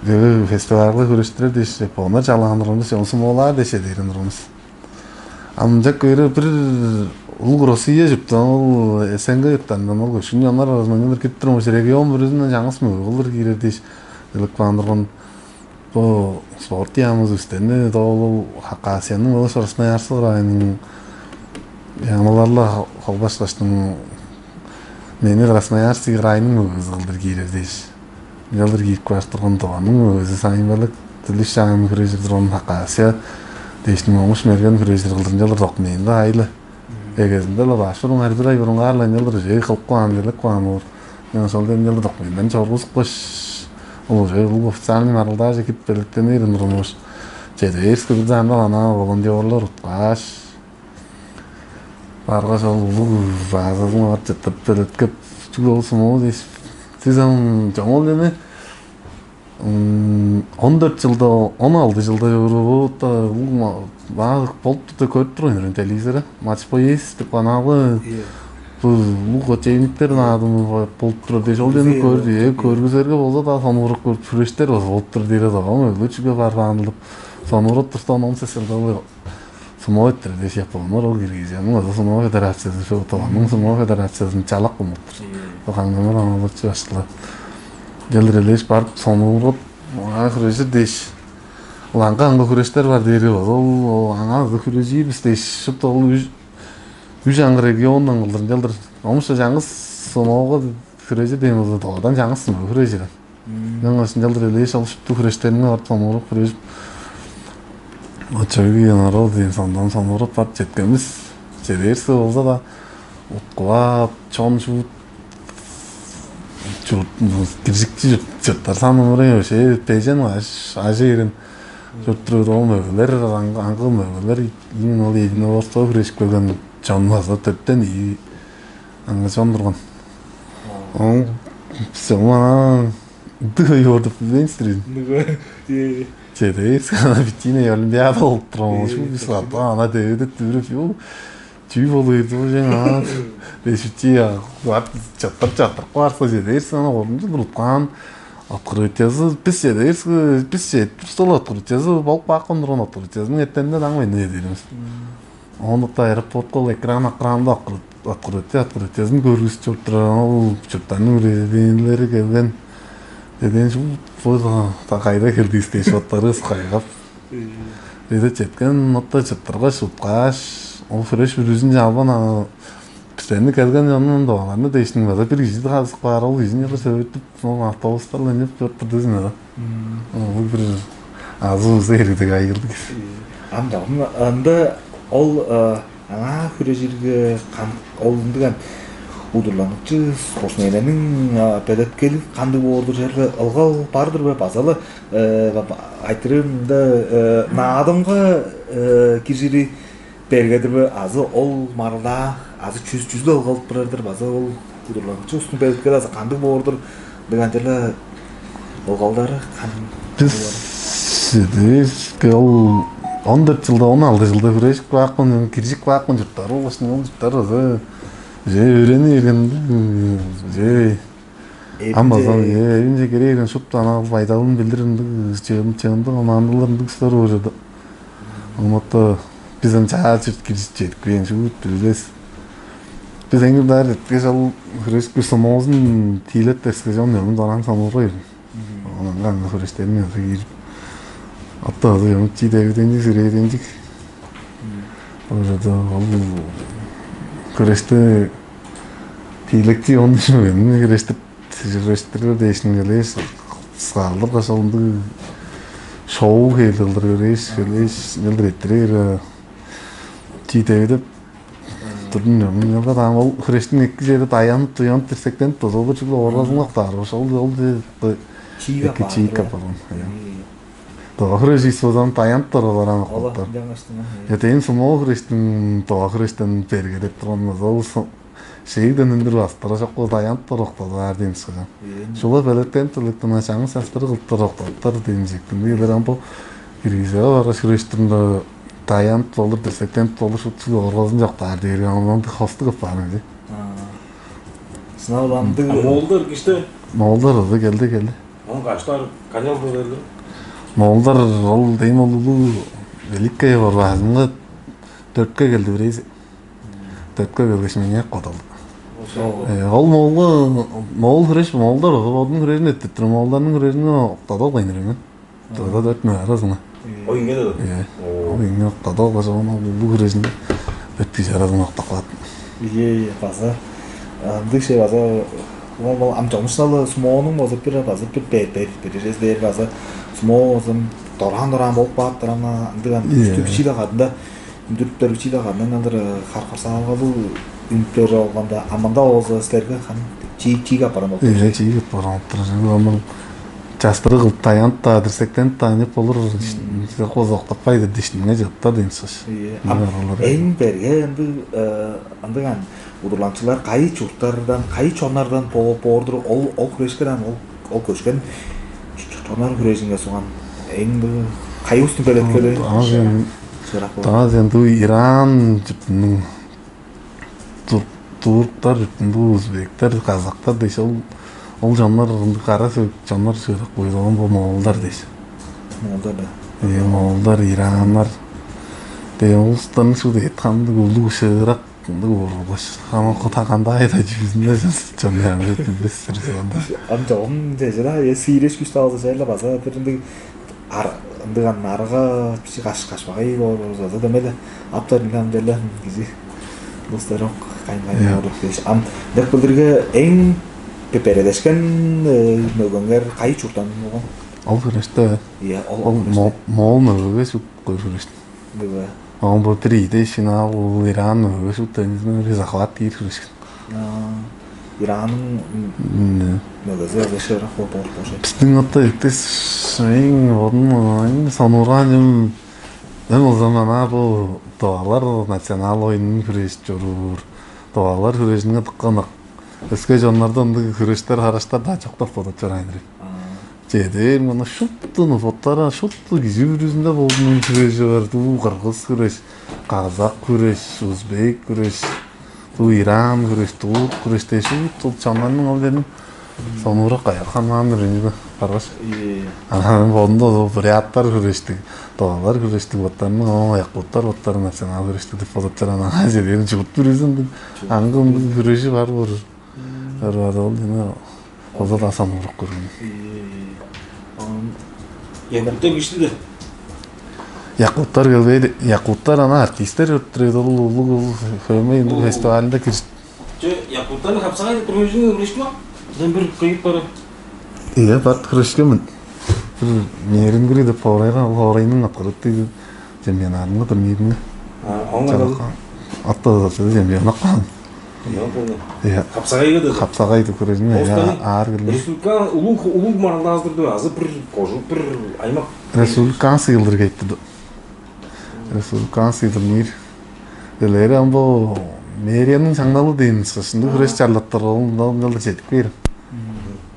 Жеге фестивальга хүрештирер дээш японнар чалаандырган дээш, онсум олаа дээш эдээрин турган. Амчак көөрү бир улуг Россия чыптан ол эсенге ыттандан ол көшкүн чоннар аразындан кирип турмуш регион бүрүзүнден чаңгыс мөгү кылдыр киирер дээш ылык баан турган. Бо спорт яамызы үстени доолу Хакасияның болуш Красноярск ырайының яңыларла холбашкаштың мени Красноярск ырайының мөгүзү кылдыр киирер дээш. Ынчалдыр киип каар турган Тываның мөгүзү сайын балык дилиш чаан хүрежир турган Хакасия дээштиң оңуш мерген хүрежир кылдыр ынчалдыр документиде айлы. Эгезинде-ла баш бурун арбирай бурунгаарлар ынчалдыр жей кылып каан, белек каан боор. Мен ошол ынчалдыр документинден чоргузупкаш, ол уже улуг официальный марылдааже кирип белектенир ындырган болуш. Чеде эрс кылдыр анда ана волонтерлар уткааш, баргаш ол улуг базазын барып чыттырып белеткеп, чүг болсун ол дээш. Сиз ам чоңол эми он дөрт жылда, он алты жылда баа болуп тур деп көрүп турган эле телевизорда. Матч боез деп каналы бу лук отейниктер наадымы болуп турар дээш ол дени көрдү. Көргүзерге болза да сонуурак көрүп сүрөштер болуп тур дээр. Ам өлү чүге барбаан деп сонуурап турса он сес жылда Сумо эттир дээш японнар ол Киргизияның азы сумо федерациясы, Тываның сумо федерациясын чалак кылмыптыр. Ол каңнамар аналычы баштылар. Делрелеш барып сонуургап, аңаа хүрежир дээш. Ол аңга аңгы хүрештер бар дээри бол. Ол аңаа аңгы хүрежирбиз дээш шупту ол үш аңгы региондан кылдыр ынчалдыр. Омушта жаңгыс сумоого хүрежир дээн болза доодан жаңгыс сумоого хүрежир. Мен ынчалдыр элээш алышыптыг хүрештериңер артып омуруп хүрежип, очогу янарал ден сондан сонуруп ап четкенбис. Чедээрси болза да уткулап, чон шуут чурт киржикчи чурттар санымырый вообще бежен ажы ирин чурттур ол мөгелер аңгы мөгелер именно ол единоводство хүрежип келген чон база төттен ийи аңгы чон турган. Оң сема Ды ёрдуп билбейнсиз. Чедейс ана битине олимпиада болуп турган болчу бис ата ана дээди дүрүп ю чүй болуйду уже ана бешичи чаттыр чаттырып каарса чедейс ана орунчу туруткан открытиясы бис чедейс бис четип турсал открытиясы болуп каапкан турган открытиясының эртенинде даң мен не дээрибиз. Ону-даа аэропортка ол экран-акраанда открытие, открытиезин көргүзүп чоруп турар. Ол чурттарның президентилери келген. Президент шуут бо кайда келдивис дээш боттарывыс кайгап. Эде четкен отта чыттыргаш, уткааш, ол хүреш бүрүзүнче албан аны бистерни келген чонун, дугаларны дээшниң база бир кижи каазып каар, ол кижини чыгыр сөөртүп, ол автобустарла үнүп чоруп турдувус да. Ол бир азы-узу эргидеги айыылдыг. Ам дагым ында ол аңаа хүрежирге, ол ындыган удурланыкчы спортсменнерниң белеткели кандыг боор-дур, черле ылгал бар-дыр бе? База-ла айтырыымда наадымга киржири берге-дир бе, азы ол марылдаа, азы чүс чүзү ылгалып турар-дыр, база ол удурланыкчы улустуң белеткели азы кандыг боор-дур? Ындыг анча-ла ылгалдары кандыг? Бис ол он дөрт чылда, он алты чылда хүрежип каапкан, киржип каапкан чурттар болгаш ол чурттар база уже өөрени берген, уже ам база эвинче кире берген, шупту анаа байдалын билир ындыг чыындыг, омаандылар ындыг устар боор чорду. Ыматта бис ам чаа чырт киржип чедип кээн шуут билбес. Бис эңир-даар эрткеш, ал хүреш бир сумоозун тиилеп дескеш, ону дораан саныырга берген. Онан аңгы хүрештерин аса киирип, атты азы чий девиденчиг, сирээнчиг. Ожада ол хүреште тиилекчи он үч мөөнү хүрештип, хүрештирлер дээшин келээш, скаалдыргаш, ол ындыг шоу хээлдер кылдыр көрээш, келээш, ынчалдыр эрттирер чий девидеп турдум. Ынчалга даан ол хүрештиң эки чери даянып, туянып, дирсектенип, дозалыр чүгле ооргазын октаар. Ошол ол чиик эки чиик апарган. Доо хүрежис болзам, даянып туруп бараан октаптар. Этээн сумоо хүрештиң доо хүрештен берге деп турган болза, ол шеэгден үндүр бастыра чокку даянып туруп октадылаар дейм сыган. Шула белеттен тылыктына чаңгыс частыры кылыптар октаптар дейм жектим. Бийлер ам бу киргизеге баргаш хүрештиринде даянып долур, дирсектенип долур шут чүгле ооргазын чоктаар дээр, ам ындыг хостуг апаар эди. Сынап ыландыг. Моолдар киште. Моолдар ылды келди келди. Оң каштар канчалдыр келди? Моолдар ол дейм ол улуу великая борбаазынга дөртке келди бирээзи. Дөртке келгеш меңээ кодалды. Ол моолга моол хүреш, моолдар ылды бодунуң хүрежин эттиптир, моолдарның хүрежин октадып алгайныр эмен. Дыгыда дөрт мөөр азыңа. Ой, иңге да. Э, ол иңге октады, ол база улуу хүрежинде дөрт кижи аразын октап каат. Ие, ие, база ындыг шей база. Ол ам чомушналы сумоонуң база бир база бир бер бер бир эжес дээр база сумоо база дораан дораан болуп кааттыр ама ындыг ам үстү бичииле кадында үндүрүптер бичииле кадында ындыр харкырсаалгалуу үнүптер болганда аманда болза силерге кан чиик чиик апаран болуп Э, чиик апаран болуп тур. Ама частырыг кылып таянып-даа, дирсектенип-даа, ынчап болур. Козу октаппай-дыр дишинге чыгыптар дейн сыш. Ие. Ам эң берге ындыг ындыг ан удурланчылар кайы чурттардан, кайы чоннардан боор-дур ол ол күрешкен ан ол ол көшкен чоннар күрежинге суган эң бир кайы устун белеткели Ага сен шырак болур. Ага сен ду Иран чыптының турктар, узбектер, казактар дээш ол ол чоннор ындыг кара сөөлүк чоннор чыырак буйругун бо моолдар дээш. Моолдар да. Э, моолдар, ираннар. Дээ улустан шуут эт кандыг улуг шыырак ындыг уурулгаш. Ама кутаганда айда жүзүнде чон яны билбес сырзында. Ам жогум дежера е сииреш күш таалза жайла база бир ындыг ар ындыган нарыга бичи каш кашпагай боор база демеле аптар илам деле кижи улустар ок кайын кайын боорлук дээш ам деп билдирге эң бе- бередешкен мөгөңер кайы чуртан болгон Ол херечте иә ол ол ол мо- моол мөгөге сүт кой херечте. Дыгы Оон бо бир ийде шынаал ол Иран мөгөге сүт тенизин захват киир херечкен. Иранның Мм. Мөгөзү ызы шыырак болуп болуп болуш. Биздин отто эктес эң орун сонургаан эм эм ол заман а бу товарлар национал оюнун хүрежип чоруур. Товарлар хүрежинге тыкканак. Өске чоннордо ындыг хүрежтер хараштар да чоктоп бодуп чораан ирик. Чедир мына шуптуну боттара шупту кижи бүрүзүнде болдунун хүрежи бар. Дуу кыргыз хүреш, казак хүреш, узбек хүреш, дуу Иран хүреш, турк хүреш дээш шупту чоннордун ол жерин сонуурак каяк хамаан үрүнү. баргаш. Анан бодунда буряттар хүрээштиг, тывалар хүрээштиг боттарын, оон якуттар боттарын национал хүрээштиг деп бодуптар, анан аңаа чедээрин чугуп бир үзүн аңгы ындыг хүрээжи бар боор. Ырвада ол эми оза-даа саныырак көргөн. Якуттар күштү-дө. Якуттар келбейди. Якуттар ана артисттер өттүрөйдү. Ол улуг, ол хөмей ындыг фестивалында киришти. Че, якуттарны хапсагай деп бир өзүң өөрүшкү ма? Мен бир кыйып барып. Ийе, бат хүрүшкенмин. Бир Мерингри деп хоорайга, ол хоорайның аткарыптыг чемпионатынга турниринге. Оңгадал. Атта да чемпионак каан. Ийе. Хапсагайга да. Хапсагай деп көрөзүң. Аар келген. Республикан улуг улуг маралдаазы турду. Азы бир кожук бир аймак. Республикан сыйылдыр кетти. Республиканский турнир. Делери ам бо мэриянын шаңналы дейн сышынды хүреш чарлаттар ол мынчалда жетип кээр.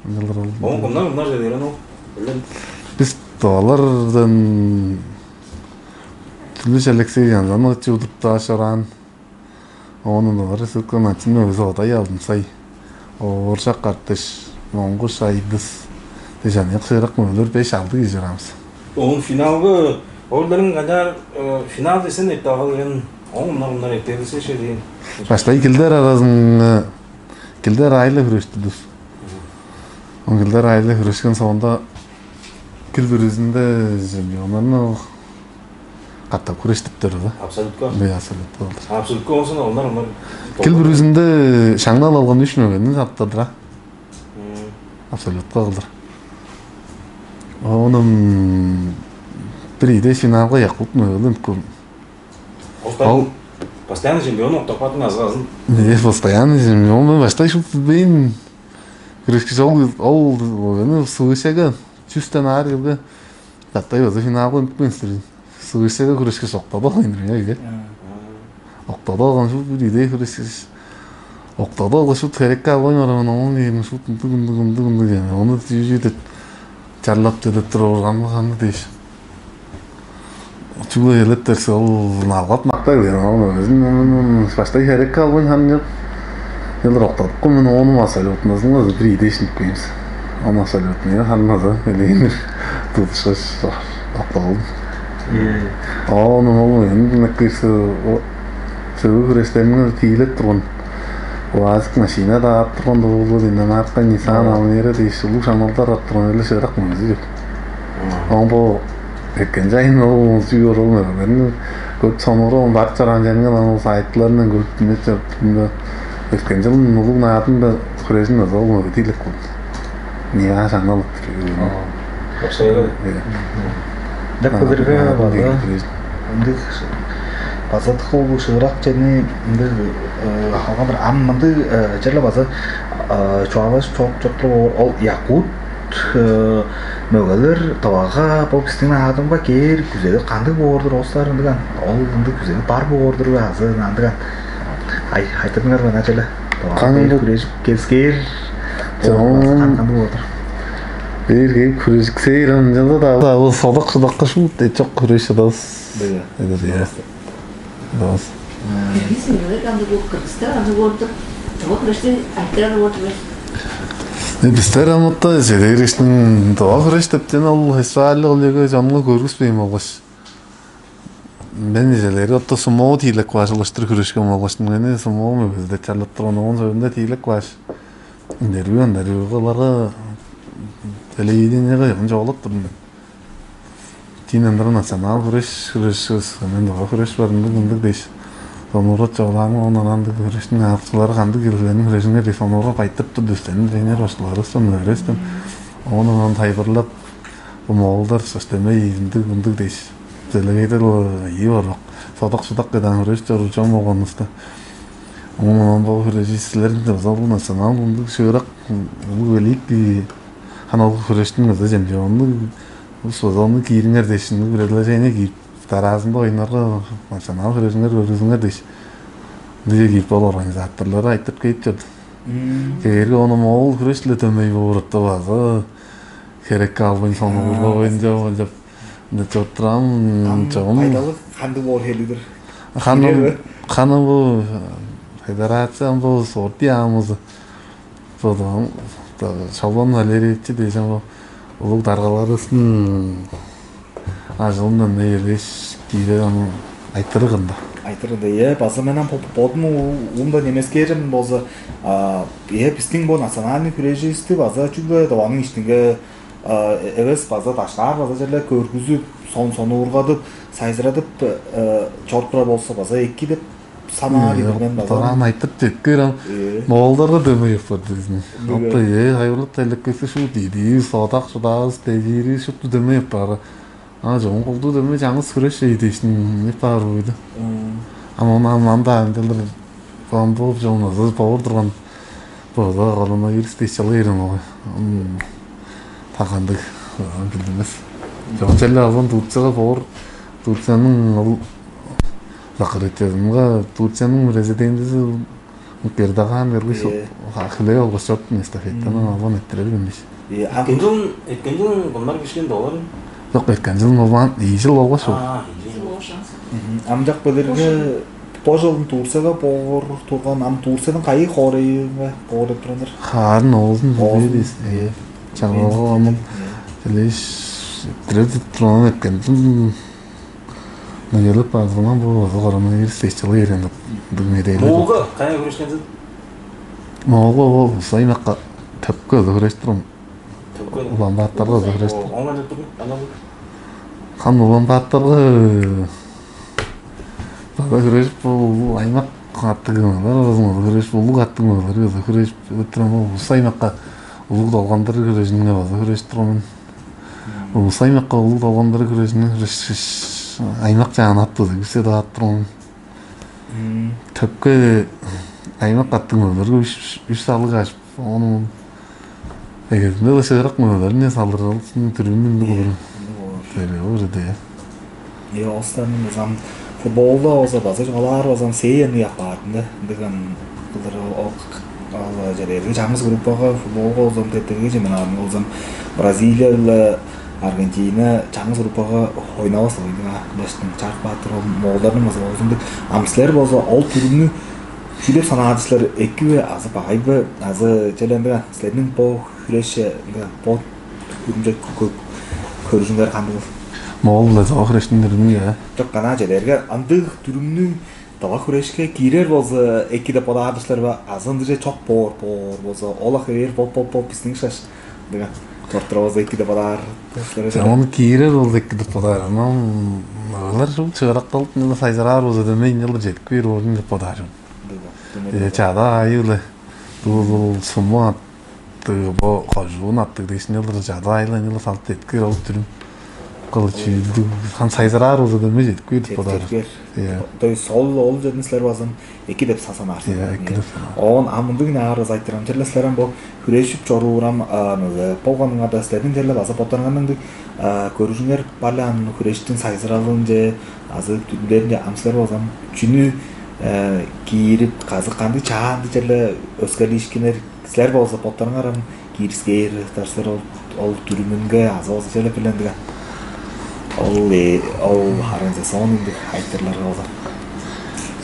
Мынчалдар ол. Оң кумнар кумнар желерен ол. Билем. Биз доалардан Түлүш Алексей Янзанович удуп даа шораан. Ону дывар сыткан ачын өзү одай алдым сай. Ооржак картыш, моңгуш айдыс. Дежан якшырак мөлөр беш алды кижи барамыз. Оон финалга орларын канчаар финал десен эптагал ээн оң мынар мынар эптелисе ше дейин. Баштай килдер аразын килдер айла хүрөштүдүс. Он килдер айла хүрөшкен соонда кил бүрүзүндө чемпионнарны катап күрөштүптөр да. Абсолютка. Бе абсолютка болду. Абсолютка болсун олар олар. Кил бүрүзүндө шаңнал алган үч мөгөнү таптадыра. Абсолютка кылдыр. Оном бир иде финалга якут мөгөлүн кыл. Ол постоянно чемпион октопатын азгазын. Не постоянно чемпион мен баштай шуп билбейн. Күрөшкү ол ол эми сывышага чүстен аар кылгы. Даттай база финалга үнүп кенсиз. Сывышага күрөшкү соктады ол инринге. Октады алган шуп бир идей күрөшкү. Октады алган шуп херекке албайн барамын оон кийин шуп ындыг ындыг ындыг ындыг эми. Ону чүү деп чарлап чедип туруп органга каны дээш. Чүгле элеттерсе ол налгат мактаг деген ол өзүн баштай херекке албайн ханы жок. Елдер октадыккы мен ону абсолютнозун бир идешинип коюмс. Ону абсолютно ханмаза элейинер тудушкаш окталдым. Ону ол эми кирсе сөбү күрестерине тиилеп турган. Уазик машина да ап турган дуулу инненарка Nissan Almera дээш улуг шаңналдар ап турган эле шыырак мөзү. Оң бо эккен жайын ол чүү орол мен көп сонууру бар чораан жайынга ол сайтларынан көрүп дүнүп чыгып эккен жылын улуг наадымда хүрежин озол мөге тиилек болду. Миңаа шаңналып тур. Ошойло. Деп кылдырга база ындыг база улуг шыырак чени ындыг алган бир ам мындыг черле база чугаалаш чоп чоптур ол якут мөгелер тывага бо биздин наадымга кээр күзели кандыг боор-дур оостар ындыган ол ындыг күзели бар боор-дур азы ындыган ай айтырдыңар бе начале Кандыг күрежип кескээр Чоң кандыг боор-дур бээр кээп күрежиксээр ынчалда да бул содак шудакка шуут эт чок күреш шыдабыз Беге. Эдер я. Дос. Биз милер аны бу кыргыздар аны көрдүк. Тоба күрөштү айтырар болду бе? Бистер амытта жедегириштин тоба күреш дептен ол фестиваль ол жерге жанга көргүзбейм болгош. Мен эжелери отто сумо тиилек баш улаштыр күрөшкөн болгош мени сумо мөгүзү деп чарлап турган оон сөөрүнде тиилек баш. Интервью интервьюга оларга телевидениеге жогулуп турдум. Тиин ындыра национал хүреш, хүреш, мен дора хүреш бар, ындыг ындыг дээш. Сонуурат чогулаан оон анандыг хүрештиң аакчылары кандыг кижилерниң хүрешинге дээш сонуурга байтып тур дүстен тренер башкыларыстан, өөрестен. Оон анан тайбырлап, бу моолдар сөстемей ындыг ындыг дээш. Делегейдел ийи барбак. Содак судак кедаан хүреш чоруур чон болгонувуста. Оон анан бу хүрежи силердин озал национал ындыг шыырак улуг элип хана ол хүрештиң ызы чемче. Ону Ус база ону киириңер дээш, ындыг предложение киип, дараазында оюннарга национал херээжиңер көргүзүңер дээш, ындыг киип ол организаторлары айтып кээп чорду. Кээрге ону моол хүреш-ле дөмей боор база херекке албайн сонуурга боюнча деп ынча чоруп турам чогум. Пайдалык кандыг боор хелидир? Ханы ханы бу федерация бу спорт яамызы Содан Шалбан Валерьевичи дээжем бо Улуг даргаларывыстың ажылындан эгелээш киирер аны айтырыг ында. Айтырыг ында, э, база мен ам бодум уумда немескээрим болза, э, бистиң бо национальный хүреживисти база чүгле Тываның иштинге эвес, база даштаар база черле көргүзүп, сон сонуургадып, сайзырадып чоруп турар болза база эки деп санаар ийик мен база. Дораан айтып четкээр ам, моолдарга дөмей апарды бизни. Ылта, э, хайырлык телеккеси шу дийди, содак шудаавыс дедири шупту дөмей аппаары. А жоон колдуу дөмей чаңгыс хүреш эй дээшин деп баар бойду. Ам ону ам анда ам делдир бамбылып чонназы боор турган база коронавирус дээш чалай берген болгай. Тагандыг билдимес. Чоон челе алган Турцияга боор, Турциянын ол закрытиязынга Турциянын президентизи Эрдоган берген. Хилей болгаш чоп эстафетаны алган эттирер бимиш. Эрткен жылын, эрткен жылын кымнар кишкен долларын? Жок, эрткен жылын болган, ийи жыл болгаш ол. Амжак билирге бо жылдың Турцияга боор турган, ам Турциянын кайы хоорайынга боор деп турганнар? Хаарын оозун билбейбиз. Чаңгылга ону билеш тире турган эрткен жылын Ынчалып базылган бу база коронавирус эчилип эрген деп медээлер. Моолга каяа хүрээшкен сен? Моолга ол аймакка төпкө ызы хүрээш турган. Төпкө. Улан-Баатарга ызы хүрээш турган. Оңа деп турдум. Анан Хан Улан-Баатарга база хүрээшип бу аймак каттыгыналар ызын ызы хүрээш улуг каттыгыналар ызы хүрээш өттүрөн бу аймакка улуг долгандыр хүрээшинге база хүрээш турган. Улус аймакка улуг долгандыр хүрээшинге хүрээш аймак чаан аттыды. Үсе даат турган. Төпке аймак аттың өлөргө үч салыг ашып, ону эгезинде да шыырак мөөлөрүн салдырылсын түрүнүн ындыг болур. Дере уже де. Е остан ызам футболда болза база чугаалаар болзам сээни апаатын да. Ындыган кылдыр ол ол жердерге чаңгыс группага футболга болзам тептерге же мен арын болзам Бразилия биле Аргентина чаңгыс группага ойнавас ойнуга баштың чарып баатыр ол моолдарның база болзун деп ам силер болза ол турумну чүдеп санаады силер эки бе азы багай бе азы челендиген силерниң бо хүреше бо хүрүмче көрүжүңер кандыгыл? Моол биле зоо хүрештиң дүрүмү я. Жок канаа челерге андыг дүрүмнү Дава хүрешке киирер болза эки деп бодаар-дыр силер бе? Азы ындыже чок боор боор болза, ол-ла хевээр боп боп боп бистиң шаш дыга чоруптура болза эки деп бодаар-дыр силер бе? Ону киирер болза эки деп бодаар. Анан олар шул чыгаракталып мында сайзыраар болза дөмей ынчалдыр жетип кээр болзун деп бодаар. Чада айы-ла дуу суму аттыг бо кожуун аттыг дээшин ылдыр чада айла ынчылы салып деткир ол дүрүм кылы чүүлдүг хан сайзыраар болза дөмей жетип кээр деп бодаар. Жеткер. Иә. То есть ол ол жерден силер базам эки деп санаар. Иә, эки деп санаар. Оон амындыг наарыз айтырам черле силер ам бо хүрежип чоруурам болгонуңарда силердин черле база боттарыңарның көрүжүңер балаан хүрештин сайзыралынче азы түрлеринче ам силер базам чүнү киирип казы кандыг чаанды черле өскерлиишкинер силер болза боттарыңар ам киирискээр ыктар силер ол ол дүрүмүнге азы болза черле билендиген ол ол харынча соон ындыг айтырларга болза.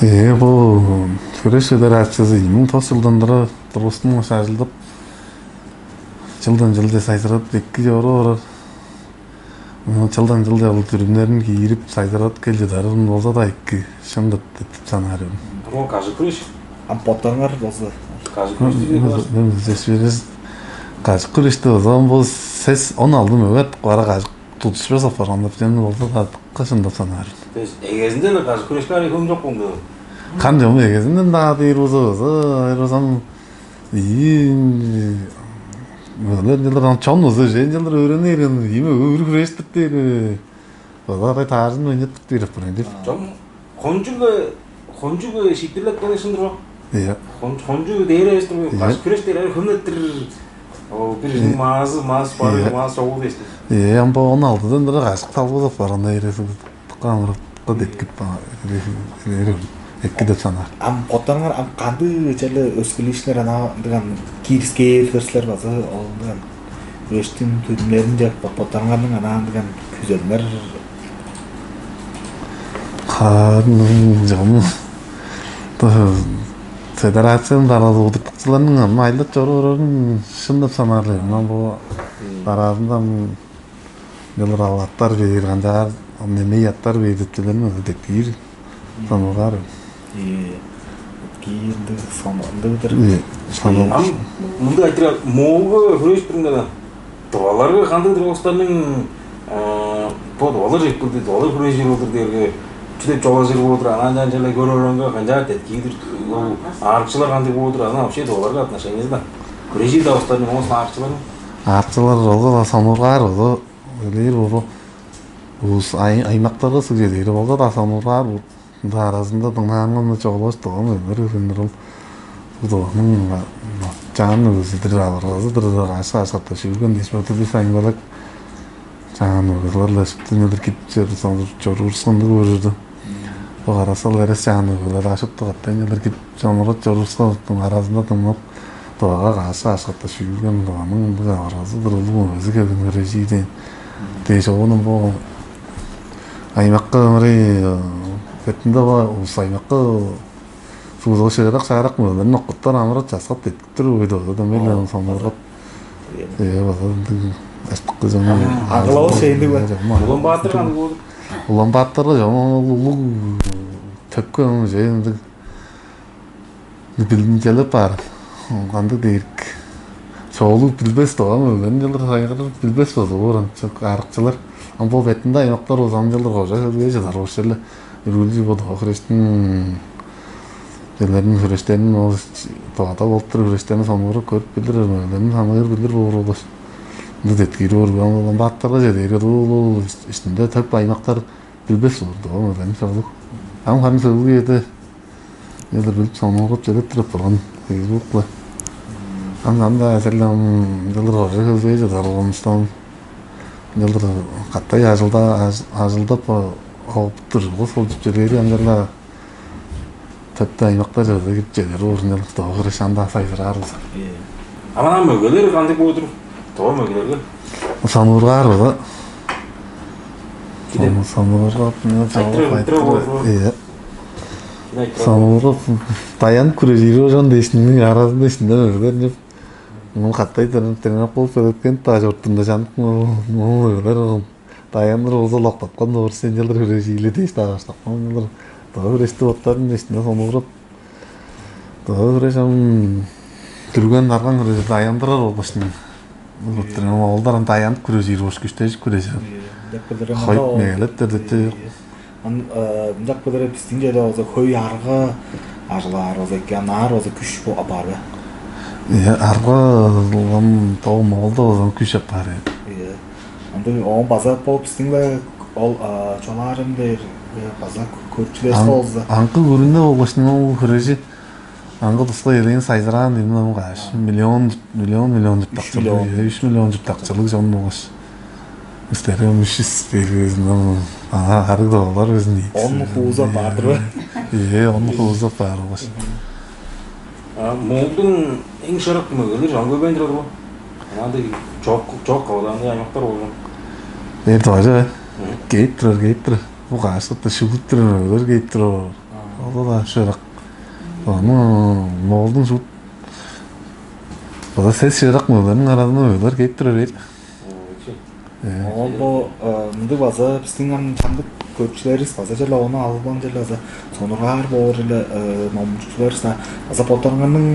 Э бу Күреш федерациясы эки миң тогуз жылдан бери тургустун шажылдып жылдан жылда сайзырап эки жору барар. Чылдан чылча ол дүрүмнерин киирип сайзырадып кел чыдарын болза да эки шын деп деп санаар эвим. Бирок ажык күреш. А боттарыңар болзо Ажык күреш дийбей калаш. Мен жешпирес кажык күрөштү озон бу сес он алды мөбөт кара кажык тутушпас апарган деп жөн болзо да кышын деп санаар. То есть эгезинде эле ажык күрешке ары хөм жок болду. Кан жому эгезинден даа дейир болзо озо айрбазам Ийи өлер жылдыр чон узу жен жылдыр өөрөнү берген ийме өөр хүрээстик дээр база катай тааржын ойнаттык берип тур деп. Чон кончуг кончуг шииттирлеп келе шындыр ба? Иә. Кончуг дээр эвес тур баш күреш дээр хөмнеттир. Ол бир маазы маас бар маас чогул эстим. Иә, амба он алтыдан бир кашык талбазап барган эресиз. Камырыкка деткип эки деп санаар. Ам коттарыңар ам кандыы черле өскүлүшүнер ана ындыган киирискээр силер база ол ындыган күрөштүн түдүмнеринче боттарыңарның ана ындыган күзелиңер Хаанның жому федерациянын даразы удуктукчуларның аны айлап чору орорун шын деп санаар мен. Бу Аразында ынчалыр ал аттар бээр, канчаар немей аттар бээр деп чүвелерни ынча деткиир, сонуургаар. Э, киирди, сондыгдыр. Э, сонуургаар. Ам мындай айтырар, моого хүрээш турумда, тываларга кандыгдыр улустарның бо тывалар чедип келди, тывалар хүрээжир болдур дээрге, чү деп чугаалажыр болдур, анаа чанчалай көрөрүңге канчаар деткиир, ол аарыкчылар кандыг болдур, анаа вообще тываларга отношениязы да. Хүрээжир-даа улустарның, оон аарыкчыларның. Аарыкчылар олга-даа сонуургаар болу, элээр болу. Улус аймактарга сыгже дээр болга-даа сонуургаар болу. Ында аразында дыңнаанга мына чогулгаш доган өлер өлүнүр ол. Бу доган чаан өзүдүр авыргазыдыр каш кашкатта шүүген дээш бодур бис аймалак. Чаан өгүзүлер-ле шыптынылыр кип чоруур чоруур ышкындыг көрүрдү. Бо карасал эрес чаан өгүлер ашыптык аттайнчылар кип чонурат чоруур ышкындыктың аразында дыңнап, дывага кааш ашкатта шүүрген дываның ындыг авыргазыдыр улуг өзү келген хережииден. Дээш оонун бо аймакка ымырый бетинде ба улус аймакка суузуга шыырак шаарак мөөлерин окуттар амырат часкап деткиптир уйду оза дөмей сонургап. Э база ындыг аштыкты жана Аглавас ээнди бе? Улан Баатыр каны болду. Улан Баатырга жана улуг төпкө жей ындыг билдинчелеп баар. Кандыг дээрик? Чоолуг билбес доган өлген жылдыр сайгырып билбес болду. Ооран арыкчылар. Ам бо бетинде аймактар узам жылдыр кожа хөлгей жылар ошеле үргүлчү боду хрештин Билерин христианин ол тоада болуп туруп христианин сонуурап көрүп билир, мөөлерин саныыр билир боор болгаш ынды деткири боор. Улан Баатырга чедээрге дуу ишинде төп аймактар билбес болурду ол мөөлерин сорлук. Ам харын сөглүг эде элер билип сонуурап чедип туруп турган Фейсбукла. Ам анда эсерле ам жылыр кожа хөлбей чадар болгонустан жылыр катай ажылда ажылдап оопуттур бос болчуп чедээри ам жана Тыпта аймактар чыгызы кирип чедер уурунчалык доо кырыш анда сайзыраар быза. Анаа мөгелер кандыг боор тур? Доо мөгелерге. Сануургаар быза. Кидем. Сануургаар мына Айтырып, айтырып айтырып. Иә. Кидем айтырып. Сануургап даян күрежири ожон дээшинин аразында ишинде мөгелер деп. Муну каттай тренировка болуп сөйлеткен та жортунда жанып муну мөгелер Даяндыр болза локтаткан доор сен чылдыр хүрежиили дээш дааштапкан чылдыр доо хүрежти боттарын дээштине сонуурап доо хүреш ам дүрген дарган хүрежи даяндырар болбашын. Улуттар ам оолдар ам даянып хүрежир бош күштежип хүрежир. Деп билдирем. Хоюп мегелептер депчи. Ан ынчак билдире биздин жерде болза хөй арга ажылаар болза эки ан аар болза күш апаар бе? Э, арга ам тоо моолда болза күш апаар. Э. Ындыг оон база болуп бистиң-ле ол чолаарым дээр база көрчүлер болза. Аңкы көрүнү болгаш ол хөрежи аңгы туска элээн сайзыраан дийин ам каш миллион миллион миллион журттакчылыг, үч миллион журттакчылыг чон болгаш. Истерим үш жүз белгизин ам аңа харыг доллар безин ийик. Он хууза баардыр бе? Ээ, он хууза баар болгаш. А молдун эң шырык мөгелер жан көбейн турар бо. Андый жок жок калган андый аймактар болган. Мен тоже кээп турар, кээп турар. Бу каашкытта шүглүп турар мөгелер кээп турар. Ол да шырык. Ону молдун шут. База сес шырык мөгелерниң аразында мөгелер кээп турар бээр. Оон бо ындыг база биздиң ам чамдык көрчүлеривис база черле ону албан черле база сонургаар боор эле номчукчулар база боттарыңарның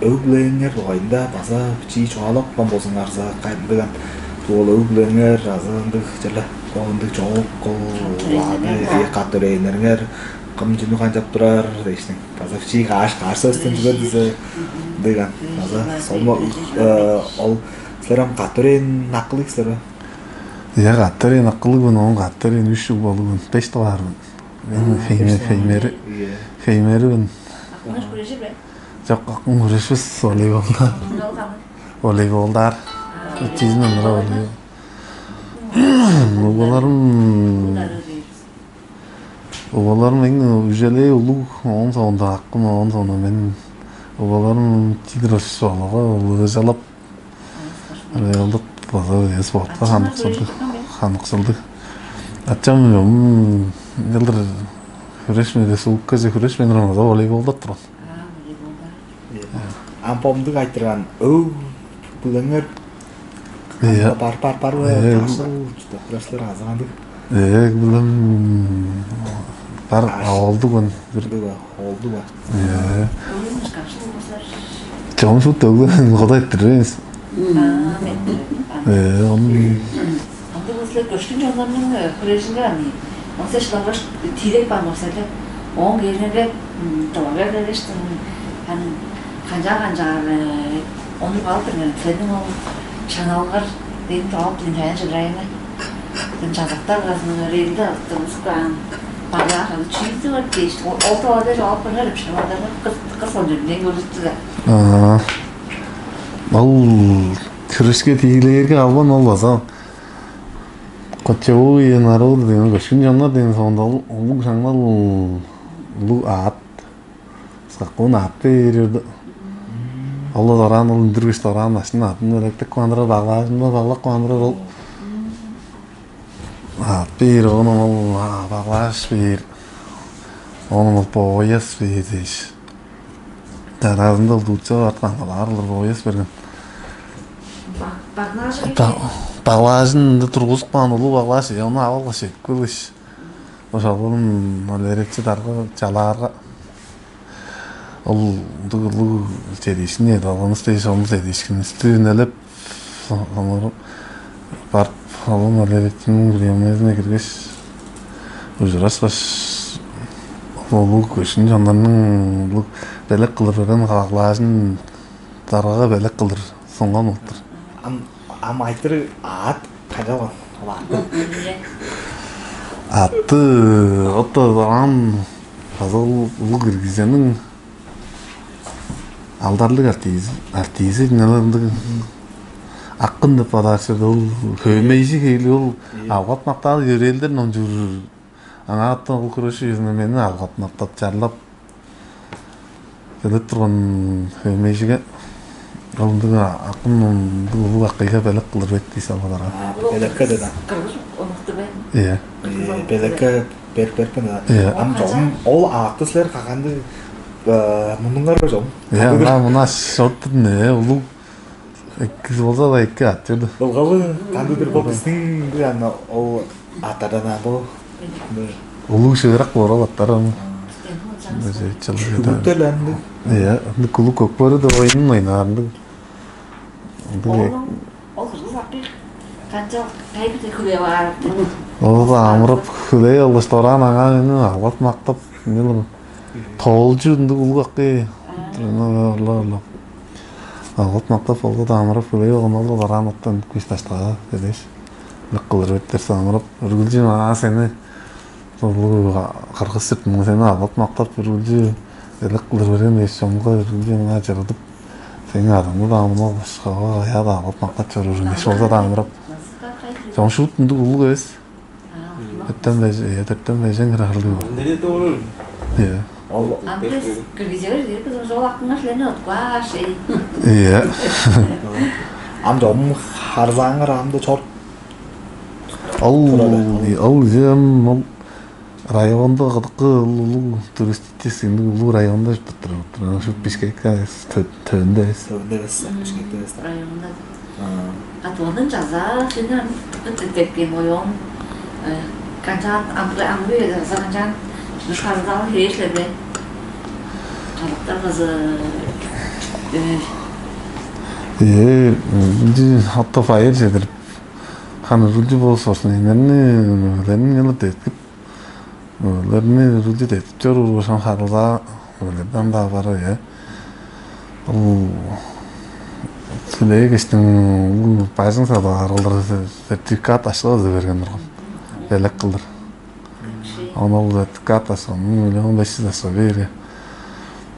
өг-бүлээңер дугайында база бичии чугаалап каан болзуңарза кайдыган ол өг-бүлээңер азы ындыг черле ол ындыг чогул кол аны кат төрээниңер кым чүнү канчап турар дээшниң база бичии кааш кааш сөстен түгел дизе ындыган база ол Силер ам катырыын акылыг силер бе? Ийе, катырыын акылыг мен, оон катырыын үш угбалыг мен, беш дугаар мен. Мен хейме хеймери хеймери мен. Акыңар хүрежир бе? Жок, акым хүрешпес, волейболда. Волейболдар. Чизин ындыра волейбол. Угбаларым Угбаларым эң үжелээ улуг, оон соонда акым, оон соонда мен угбаларым чидир ошуп алга ылыжалап, ылдык база спортка ханыксылдыг, ханыксылдыг. Ачам ым жылдыр хүрешмеде суук кеже хүрешмейн турган база волейболдап турган. Ам помдуг айтырган өг билеңер Иә. Бар, бар, бар, Э, ташыл, чурттап турар силер азы кандыг? Э, билем, бар, а, олдуг мен. Бир. Олдуг ба? Олдуг ба? Э. Чоң шут өгден кода эттирбеймиз. Э, он. Андыг болза көшкүн чоннарның, э, хүрежинге аны. Онсеш лаваш тирек бар болса да, он гелгенге, м, доллар бериштиң, аны канчаар-канчаар, э, ону алып берген. Сенин ол шаналгар ден топ дин чаян чыгырайны. Дин жазыктар газының рейди турмуш каан. Баглаах аны чүйдү бар дээш, ол, ол тола дээш алып берген шаналгар кыс, кыс он жерден көрүттү да. Аа. Ол күрүшке тиилээрге албан ол база. Кочевуу иен аруу деген көшкүн чоннар деген соонда ол улуг шаңнал улуг аат. Скакун аат дээр. Ол дораан ол үндүргүш дораан ашын аатын өректек куандырар, баглаажында баглак куандырар ол. Аат бээр, ону ол, а, баглааш бээр. Ону ол пояс бээр дээш. Дараазында ол дутча барып каан, алаар олар пояс берген. Ба-, баглаажы Та-, баглаажын ында тургузуп каан улуг баглааш, э, ону ап алгаш, эпкелгеш. Ошол ол эречи дарга чалаарга. Ол ындыг улуг чедиишкин эди, алганыс дээш, ону чедиишкинивисти үнелеп, со-, сонуургап барып, ол эречиниң приемныйзине киргеш, ужураскаш, ол улуг көшкүн чоннарның улуг белек кылыр берген каглаажын даргага белек кылыр сунган болуптур. Ам, ам айтырыг аът канчалган ол аъттың? Аътты отто ам база улуг киргизениң алдарлыг артизи, артизи ынчаландыг акын деп бодаар чорду. Ол хөөмейжи хейли ол алгат мактаал йөрээлдер номчуур. Аңаатан ол күрөш үезинде мени алгат мактап чарлап келип турган хөөмейжиге ол ындыг акын ындыг улуг акыйга белек кылыр бет дий салгылар. Белекке деди. Кыргыз онукту бе? Иә. Э, белекке берип берип кана. Иә. Ам жом ол аакты силер кагандыг мунуңар бе жом? Иә, ана мына шорттун э улуг Эккизи болза-ла эки ат чорду. Ылгалы кандыдыр бо биздин аны ол аттардан а бо. Улуу шыырак боор ол аттар аны. Үгүттер анды. Иә, аны кулу көк бөрү деп оюнун ойнаарынды. Ол ол кыргыз акы канча тайбыты хүлеп аар. Ол амырып хүлей алгаш дораан аңаа алгат мактап. Тоолчу ындыг улуг акы. Орлоо орлоо. Алгат мактап болду да амырап хүлей болгон ол бараан оттан күш таштага дедеш. Лык кылыр беттер самырап үргүлчү маа сени кыргыз сыртымга сени алгат мактап үргүлчү элек кылыр берген дээш чомга үргүлчү маа чырыдып сени адамды да амына башкага каяа да алгат мактап чоруур дээш болза да амырап. Чоң шуут ындыг улуг эвес. Төттен бежен, иә, төттен бежен кырарлыг. Андыгы дору. Иә. Ол Андыгы киргизер кызым жол акыңар силерни уткуаш эй. Иә. Ам жом харзааңар амды чор. Ол ол жем ол районда кыдыккы улуу туристический улуу районда жүрүп туруп туруп шу Бишкекке төндө эс. Төндө эс, Бишкекте эс. Районда Катугандан жаза сени аны тыппыт этеккен оён канчаан амгы амгы жаза канчаан шарыдалы хээшлерде калыктар кызы Ээ, ынчы оттоп айыр чедирип, ханы ырылчы болуп сорсун, энерни өлерин ылып деткип, өлерни ырылчы деткип чоруур бошан харылзаа өлерден-даа бары, э. Ол сүлээ киштиң бажың садып арылдыр сертификат ашкы кызы берген турган. Белек кылдыр. Ону ол сертификат ашкы, миллион беш жүз ашкы бээрге.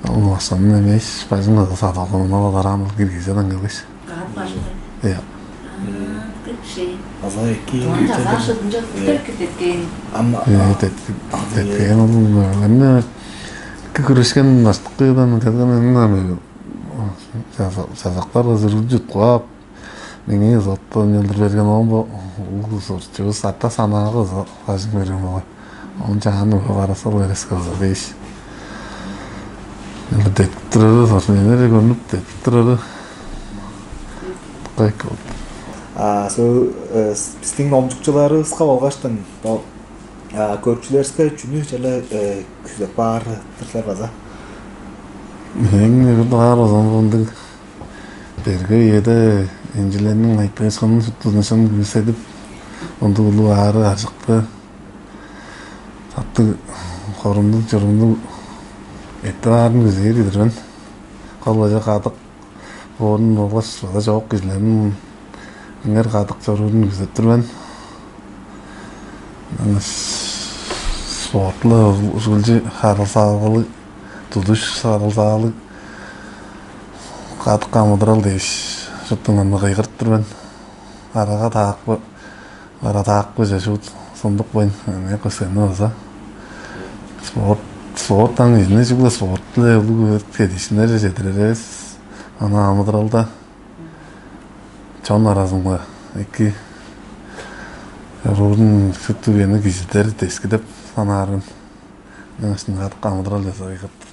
Ол ашкыны эмеш, бажың кызы садып алган, ону алар ам киргизер аңгылгыш. Каап бажыңы. Иә. Кыкши. Аза эки. Туан жаза шыдынча күтер китеткен. Ам Э, тет- Теткейин ол эмне ки күрүшкен астыккыдан келген эмне жазактар ызырыл жуткуап меңээ зоттон ылдыр берген оон бо улуг сорчубус ата санаагы бажың берген болгай. Оон чааны бараса ол эрес кызы дээш. Ылдыр детип турары сорчун энере көрүнүп детип турары. Кайк болду. А, сө, э, с- бистиң номчукчуларывыска болгаштың, бо, а, көрүкчүлеривиске чүнү черле, э, күзеп баар-дыр силер база? Эң бир дугаар озон мындыг берге үеде энчилерниң айтыышкынын шуптузунчан күүседип, ындыг улуг аары аржыкты таптыг, хорумдуг чурумнуг эттеп аарын күзээр кижи-дир мен. Кол бажа кадык боорун болгаш база чоок кижилерниң ыңар кадык чоруурун күзеп тур мен. Ынчангаш спорт-ла ужулчу харылзаалыг, тудуш харылзаалыг кадык амыдырал дээш, шуптуңарны кыйгырып тур мен. Арага таакпы, ара таакпы же шуут сундукпайн, эмне көскени болза. Спорт, спорттан кижини чүгле спорт-биле улуг кедиишкиннерже чедирер эвес. Аны амыдыралда чон аразынга эки руурун шупту кижини кижидер дескидеп санаарын. Ынчангаш кадык амыдырал чаза ыйгырт.